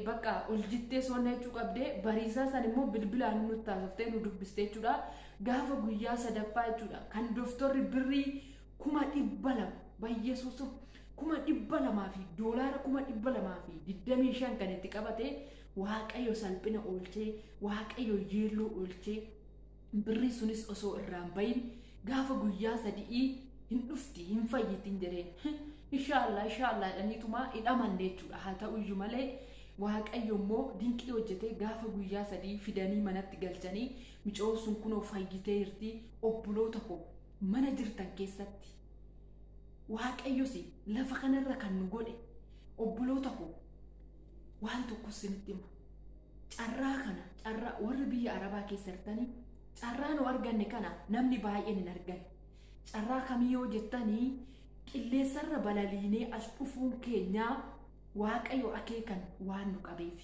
S1: bakka ol jittee soonna jechuu qabdee bariisaa san immoo bilbilaan nutti taasoftee nu dubbiste jechuudha. Gaafa guyyaa sadaffaa jechuudha kan dooftorri birrii 200,000 bayyesuusu 200,000 fi $225 kan itti qabate Waaqayyo salphina oolchee Waaqayyo yeelloo oolchee birrii sunis osoo irraan bahin gaafa guyyaa 3 hin dhufti hin fayyitin jedheen inshaallah inshaallah jedhaniituma hin amanne jechuudha. Haa ta'uyyuu malee Waaqayyo immoo dinqii hojjetee gaafa guyyaa 3 fidanii manatti galchanii mucoon sun kunoo fayyitee jirti. Obboloota koo mana jirtan keessatti Waaqayyos lafa kanarra kan nu godhe obboloota koo waan tokko isinitti hima. Carraa kana carraa warri biyya Arabaa keessa jirtanii carraa nu arganne kana namni baay'een hin arganne. Carraa kamii yoo jettanii qilleensarra balaliinee as dhufuun keenyaa Waaqayyo akeekan waan nu qabeef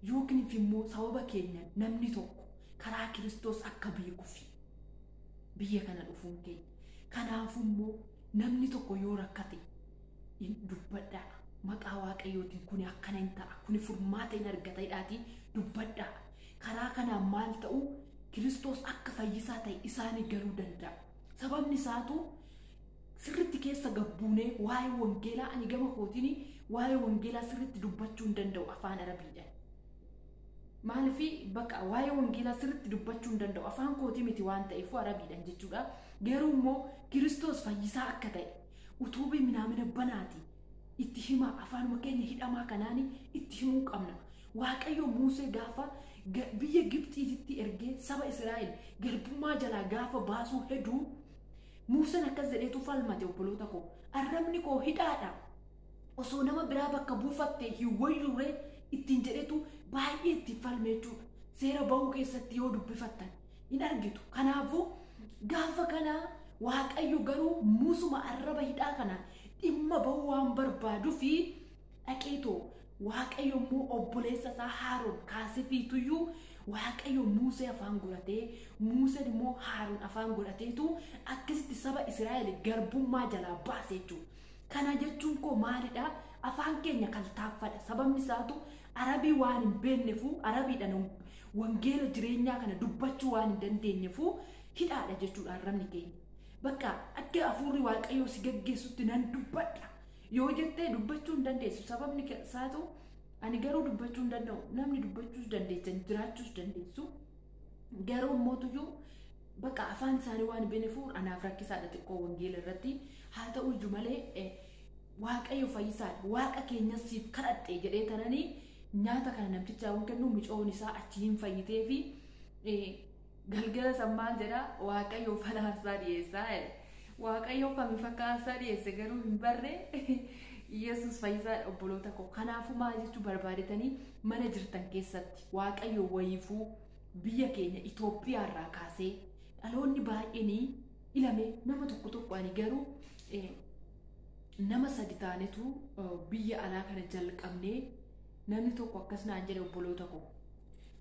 S1: yookiin immoo sababa keenya namni tokko karaa Kiristoos akka beekuuf biyya kana dhufuun keenya. Kanaafuu immoo namni tokko yoo rakkate dubbadhaa. Maqaa Waaqayyootiin kuni akkana hin ta'a, kuni furmaata hin argata jedhaatii dubbadhaa. Karaa kanaan maal ta'u Kiristoos akka fayyisaa ta'e isaanii galuu danda'a. Sababni isaatu sirriitti keessa gabbuunee waa'ee wangeelaa ani gama kootiin waa'ee wangeelaa sirriitti dubbachuu hin danda'u afaan Arabiidhaan. Maaliif bakka waa'ee wangeelaa sirriitti dubbachuu hin danda'u afaan kootii miti waan ta'eef Arabiidhaan jechuudha. Garuu immoo Kiristoos fayyisaa akka ta'e utuubii minaamina banaati itti himaa afaanuma keenya hidhamaa kanaan itti himuu qabna. Waaqayyo Musee gaafa biyya Gibxiitti ergee saba Israa'el garbummaa jalaa gaafa baasuu heduu Museen akkas jedheetu falmate obboloota koo. Arrabni koo hidhaadha. Osoo nama biraa bakka buufatte hin wayyuree ittiin jedhetu baay'ee ittiin falme jechuudha. Seera bahuu keessatti yoo dubbifattan hin argitu. Kanaafuu gaafa kana Waaqayyo garuu Musuma arraba hidhaa kanaan dhimma bahuu waan barbaaduu fi dhaqeetoo Waaqayyo immoo obboleessa isaa Haaroon kaasifiituyyuu Waaqayyo Musee afaan godhatee Museen immoo Haaroon afaan godhateetu akkasitti saba Israa'el garbummaa jalaa baase jechuudha. Kana jechuun koo maalidha? Afaan keenya kaltaaffadha. Sababni isaatu Arabii waan hin beekneefu Arabiidhaan wangeela jireenyaa kana dubbachuu waan hin dandeenyeefu hidhaadha jechuudha arrabni keenya. Bakka akka hafuurri Waaqayyoo si gaggeessutti nan dubbadha yoo jettee dubbachuu hin dandeessu. Sababni isaatu ani garuu dubbachuu hin danda'u. Namni dubbachuus dandeessan jiraachuus dandeessu. Garuu mootuyyuu bakka afaan isaanii waan hin beekneefu anaaf rakkisaadha xiqqoo wangeela irratti. Haa ta'u iyyuu malee Waaqayyo fayyisaadha. Waaqa keenya siif kadhadhe jedhee tananii nyaata kana namticha waan kennu micoon isaa achi hin fayyitee fi galgala san maal jedha Waaqayyo fala aarsaa dhiyeessaa jedhe. Waaqayyo kami fakka aarsaa dhiyeesse garuu hin barre Yesuus fayyisaadha obboloota koo. Kanaafuu maal jechuu barbaadetanii mana jirtan keessatti Waaqayyo wayiifuu biyya keenya Itoophiyaa irraa kaasee dhaloonni baay'een ilame nama tokko tokko ani garuu nama sadi taanetu biyya alaa kana jalqabnee namni tokko akkas naan jedhe obboloota koo.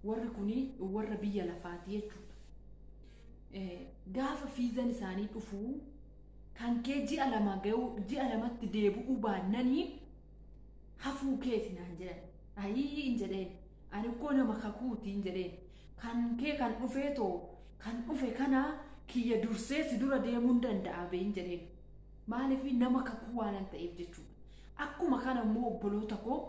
S1: Warri kuni warra biyya lafaati jechuudha. Gaafa fiizan isaanii dhufuu kan kee ji'a lama ga'uu ji'a lamatti deebi'uu baannanii hafuu keeti naan jedhan. Ayii hin jedheen. Ani koo nama kakuuti hin jedheen. Kan kee kan dhufee too kan dhufe kana kiyya dursee si dura deemuu hin danda'a bee hin jedheen. Maaliif nama kakuu waan ta'eef jechuudha. Akkuma kana immoo obboloota koo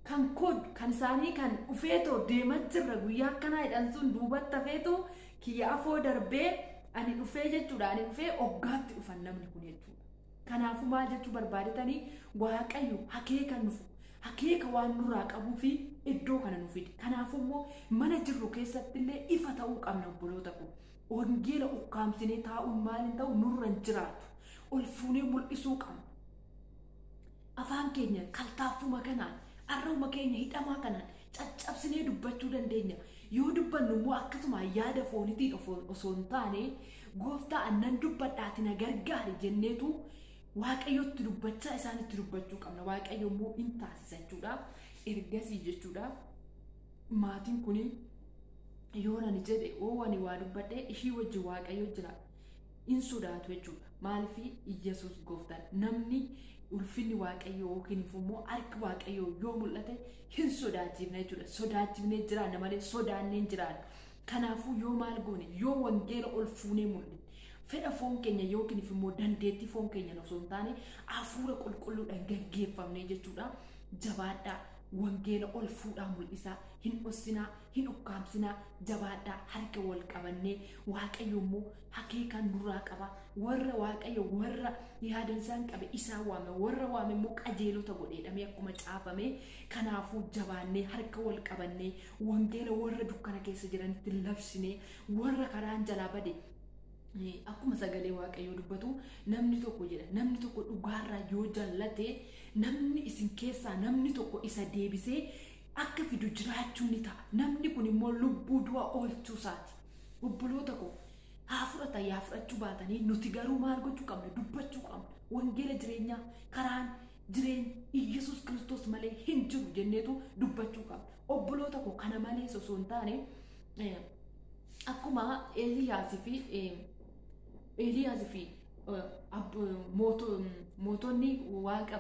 S1: kan koo kan isaanii kan dhufeetoo deemaa jirra guyyaa akkanaa jedhan sun duubatti hafeetoo kiyya afoo darbee ani dhufee jechuudha. Ani dhufee hoggaatti dhufan namni kun jechuudha. Kanaafuu maal jechuu barbaadetanii Waaqayyo akeeka nufu akeeka waan nurraa qabuu fi iddoo kana nu fide. Kanaafuu immoo mana jirru keessatti illee ifa ta'uu qabna obboloota koo. Wangeela ukkaamsinee taa'uun maal hin ta'u nurra hin jiraatu. Ol fuunee mul'isuu qabna. Afaan keenya kaltaaffuma kanaan arrabuma keenya hidhamaa kanaan caccabsinee dubbachuu dandeenya. Yoo dubbannu immoo akkasuma yaada foonitiin osoo hin taane gooftaa annan dubbadhaati na gargaari jenneetu Waaqayyotti dubbachaa isaanitti dubbachuu qabna. Waaqayyo immoo in taasisa jechuudha. Ergasii jechuudha. Maatiin kuni yoo nani jedhe oo ani waa dubbadhe ishii wajjin Waaqayyo jira. In sodaatu jechuudha. Maaliif Iyyasuus gooftaan namni ulfinni Waaqayyoo yookiin immoo harki Waaqayyoo yoo mul'ate hin sodaachifne jechuudha. Sodaachifnee jiraanna malee sodaannee hin jiraannu. Kanaafuu yoo maal goone yoo wangeela ol fuunee mul'ine fedha foon keenya yookiin immoo dandeettii foon keenya osoo hin taane hafuura qulqulluudhaan gaggeeffamne jechuudha. Jabaadhaa wangeela ol fuudhaa mul'isaa hin dhossinaa hin ukkaamsinaa jabaadhaa harka wal qabannee Waaqayyo immoo akeekaan nurraa qaba. Warra Waaqayyo warra yaadan isaan qabe isaan waame warra waame immoo qajeelota godheedhamee akkuma caafame kanaafuu jabaannee harka wal qabannee wangeela warra dukkana keessa jiranitti labsinee warra karaan jalaa bade akkuma sagalee Waaqayyoo dubbatu namni tokko jedha namni tokko dhugaarraa yoo jallate namni isin keessaa namni tokko isa deebisee akka fidu jiraachuun ni ta'a. Namni kun immoo lubbuu du'a oolchuu isaati. Obboloota koo haa fudhatan yaa fudhachuu baatanii nuti garuu maal gochuu qabna? Dubbachuu qabna. Wangeela jireenyaa karaan jireenya Iyyasuus Kiristoos malee hin jiru jenneetu dubbachuu qabna. Obboloota koo kana malees osoo hin taane akkuma Eeliyaasii fi mootonni waaqa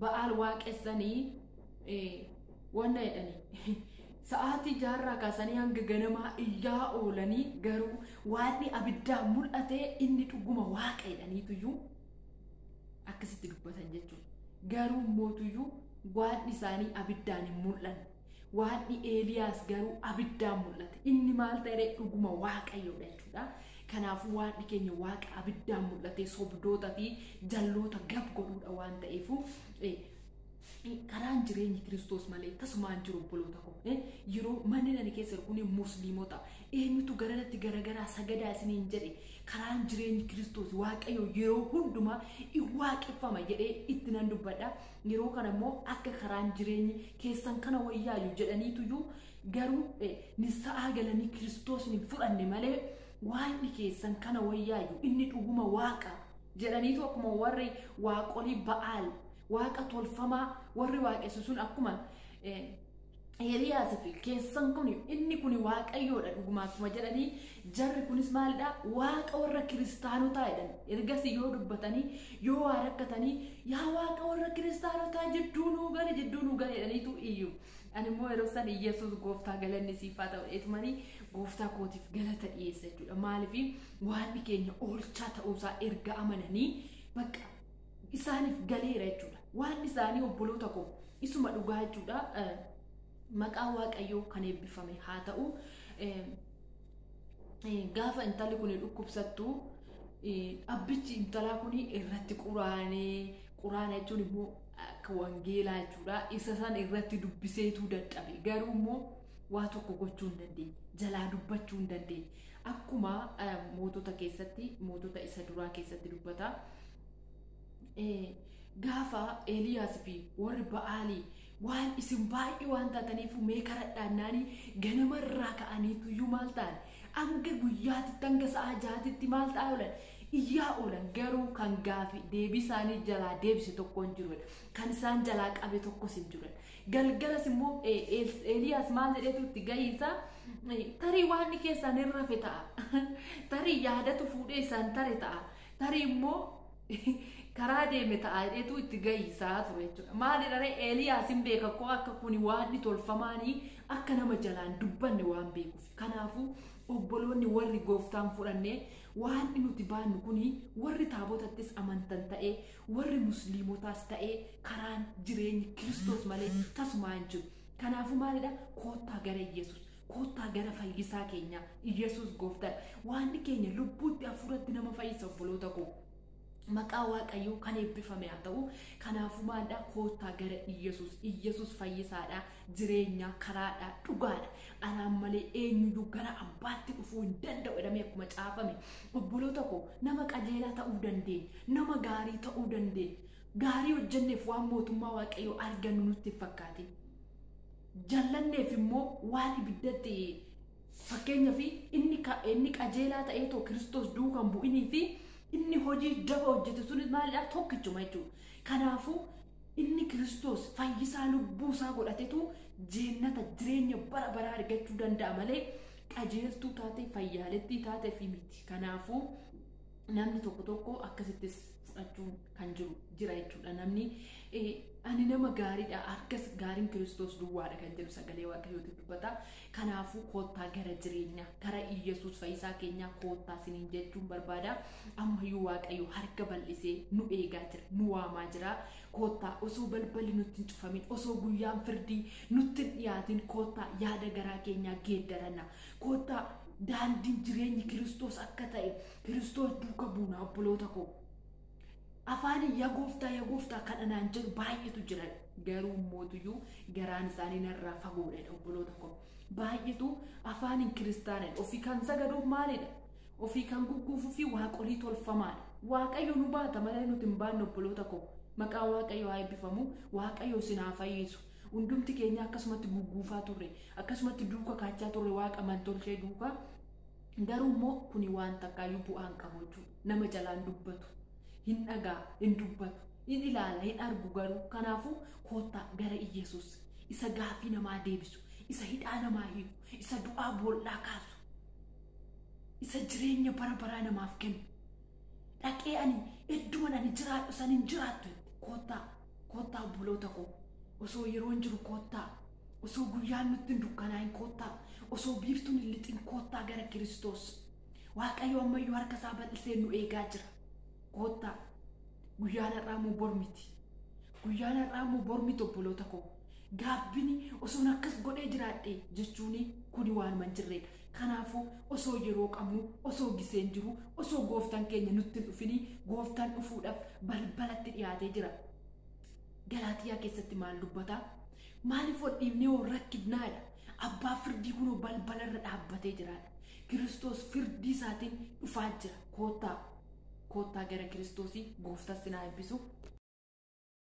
S1: Ba'aal waaqessanii wanna jedhanii sa'aatii jaarraa kaasanii hanga ganamaa iyyaa oolanii garuu waaqni abiddaan mul'ate inni dhuguma waaqa jedhaniituyyuu akkasitti dubbatan jechuudha. Garuu mootuyyuu waaqni isaanii abiddaan hin mul'anne. Waaqni Eeliyaas garuu abiddaan mul'ate. Inni maal ta'e dhuguma waaqayyoodha jechuudha. Kanaafuu waaqni keenya waaqa abiddaan mul'ate sobdoota fi jalloota gab godhuudha waan ta'eefu karaan jireenyi Kiristoos malee tasumaan jiru obboloota koo. Yeroo manni ani keessa jiru kun musliimota eenyutu garanatti garagaraa sagadaa isiniin jedhe karaan jireenyi Kiristoos waaqayyo yeroo hundumaa in waaqeffama jedhee itti nan dubbadha. Yeroo kana immoo akka karaan jireenyi keessan kana wayyaayu jedhaniituyyuu garuu ni sa'aa galanii Kiristoos hin fudhanne malee waaqni keessan kana wayyaayu inni dhuguma waaqa jedhaniitu akkuma warri waaqolii Ba'aal waaqa tolfamaa warri waaqessu sun akkuma Eeliyaas fi keessan kun inni kun waaqayyoodha dhuguma akkuma jedhanii jarri kunis maalidha waaqa warra kiristaanotaa jedhan. Ergasii yoo dubbatanii yoo waa rakkatanii yaa waaqa warra kiristaanotaa jidduu nuu gale jedhaniitu iyyu. Ani immoo yeroo san Iyyasuus gooftaa galanni siif haa ta'u jedheetumanii gooftaa kootiif galata dhiyeessa jechuudha. Maaliif waaqni keenya oolchaa ta'uusaa erga amananii bakka isaaniif galeera jechuudha. Waaqni isaanii obboloota koo isuma dhugaa jechuudha. Maqaan waaqayyoo kan eebbifame haa ta'u. Gaafa intalli kun dhukkubsattu abbichi intalaa kun irratti quraanee quraana jechuun immoo akka wangeelaa jechuudha. Isa san irratti dubbiseetu dadhabe. Garuu immoo waa tokko gochuu hin dandeenye. Jalaa dubbachuu hin dandeenye. Akkuma mootota keessatti mootota isa duraa keessatti dubbata. Gaafa Eeliyaas fi warri Ba'aalii waan isin baay'ee waan taataniif mee karadhaannaanii ganamarraa ka'aniituyyuu maal ta'an hanga guyyaatitti hanga sa'a jaatitti maal ta'aa oolan iyyaa oolan garuu kan gaafi deebii isaanii jalaa deebise tokko hin jiru kan isaan jalaa qabe tokkos hin jiru. Galgalas immoo Eeliyaas maal jedheetu itti gahiisa tarii waan keessaan hin rafe ta'a tarii yaadatu fuudhee isaan tare ta'a tarii immoo karaa deeme ta'a jedheetu itti gahiisaa ture jechuudha. Maalidha ree Eeliyaas hin beeka koo akka kuni waan tolfamaanii akka nama jalaan dubbanne waan beekuuf. Kanaafuu obboloonni warri gooftaan fudhannee waan nuti baannu kuni warri taabotattis amantan ta'ee warri musliimotaas ta'ee karaan jireenyi Kiristoos malee tasumaa hin jiru. Kanaafuu maalidha koottaa gara Iyyasuus. Koottaa gara fayyisaa keenyaa Iyyasuus gooftaadha. Waanni keenya lubbuutti hafuuratti nama fayyisa obboloota koo. Maqaa waaqayyoo kan eebbifame haa ta'u. Kanaafuu maalidha koottaa gara Iyyasuus. Iyyasuus fayyisaadha, jireenya, karaadha, dhugaadha. Anaan malee eenyuyyuu gara abbaatti dhufuu hin danda'u jedhamee akkuma caafame. Obboloota koo nama qajeelaa ta'uu dandeenya, nama gaarii ta'uu dandeenya. Gaarii hojjenneef waan mootummaa waaqayyoo argannu nutti hin fakkaatin. Jallanneef immoo waan ibiddatti fakkeenyaaf inni qajeelaa ta'eetoo Kiristoos duukaan bu'inii fi inni hojii daba hojjete sunis maalidha tokkichuma jechuudha. Kanaafuu inni Kiristoos fayyisaa lubbuu isaa godhatetu jeennata jireenya bara baraa argachuu danda'a malee qajeeltuu taate fayyaalettii taate fi miti. Kanaafuu namni tokko tokko akkasittis fudhachuun kan jiru jira jechuudha. Namni ani nama gaariidha akkas gaariin Kiristoos duwwaadha kan jedhu sagalee waaqayyootiin dubbata. Kanaafuu koottaa gara jireenyaa gara Iyyasuus fayyisaa keenyaa koottaa isiniin jechuun barbaada. Ammayyuu waaqayyo harka bal'isee nu eegaa jira, nu waamaa jira. Koottaa osoo balballi nutti hin cufamin, osoo guyyaan firdii nutti hin dhiyaatin koottaa yaada garaa keenyaa geeddaranna. Koottaa daandiin jireenyi Kiristoos akka ta'e Kiristoos duuka buuna obboloota koo. Afaan yaa gooftaa kan anaan jedhu baay'eetu jira. Garuu mootuyyuu garaan isaanii narraa fagoodha obboloota koo. Baay'eetu afaaniin kiristaanadha. Ofii kan sagaduuf maalidha? Ofii kan gugguufuu fi waaqolii tolfamaadha. Waaqayyo nu baata malee nuti hin baanne obboloota koo. Maqaan waaqayyo haa eebbifamu. Waaqayyo isin haa fayyisu. Hundumti keenya akkasumatti gugguufaa turre, akkasumatti duuka kaachaa turre waaqa mantolchee duuka. Garuu immoo kuni waan takkaayyuu bu'aa hin qabu jechuudha. Nama jalaan dubbatu, hin dhagaa, hin dubbatu, hin ilaala, hin argu garuu. Kanaafuu koottaa gara Iyyasuus isa gaafii namaa deebisu, isa hidhaa namaa hiiku, isa du'aa boollaa kaasu, isa jireenya bara baraa namaaf kennu. Dhaqee ani iddoon ani jiraadhu san hin jiraattu jette. Koottaa, koottaa obboloota koo, osoo yeroon jiru koottaa, osoo guyyaan nutti hin dukkanaa'in koottaa, osoo biiftuun hin lixin koottaa gara Kiristoos. Waaqayyo ammayyuu harka isaa bal'isee nu eegaa jira. Koottaa, guyyaan har'aa immoo bor miti. Guyyaan har'aa immoo bor miti obboloota koo. Gaabbini osoon akkas godhee jiraadhe jechuun kuni waanuma hin jirredha. Kanaafuu osoo yeroo qabnu, osoo giseen jiru, osoo gooftaan keenya nutti hin dhufini, gooftaan dhufuudhaaf balbalatti dhiyaatee jira. Galaatiyaa keessatti maal dubbata? Maaliif wal dhiibnee wal rakkifnaadha? Abbaa firdii kunoo balbalarra dhaabbatee jiraadha. Kiristoos firdii isaatiin dhufaa jira. Koottaa, koottaa gara Kiristoosii. Gooftaan sinaa eebbisu.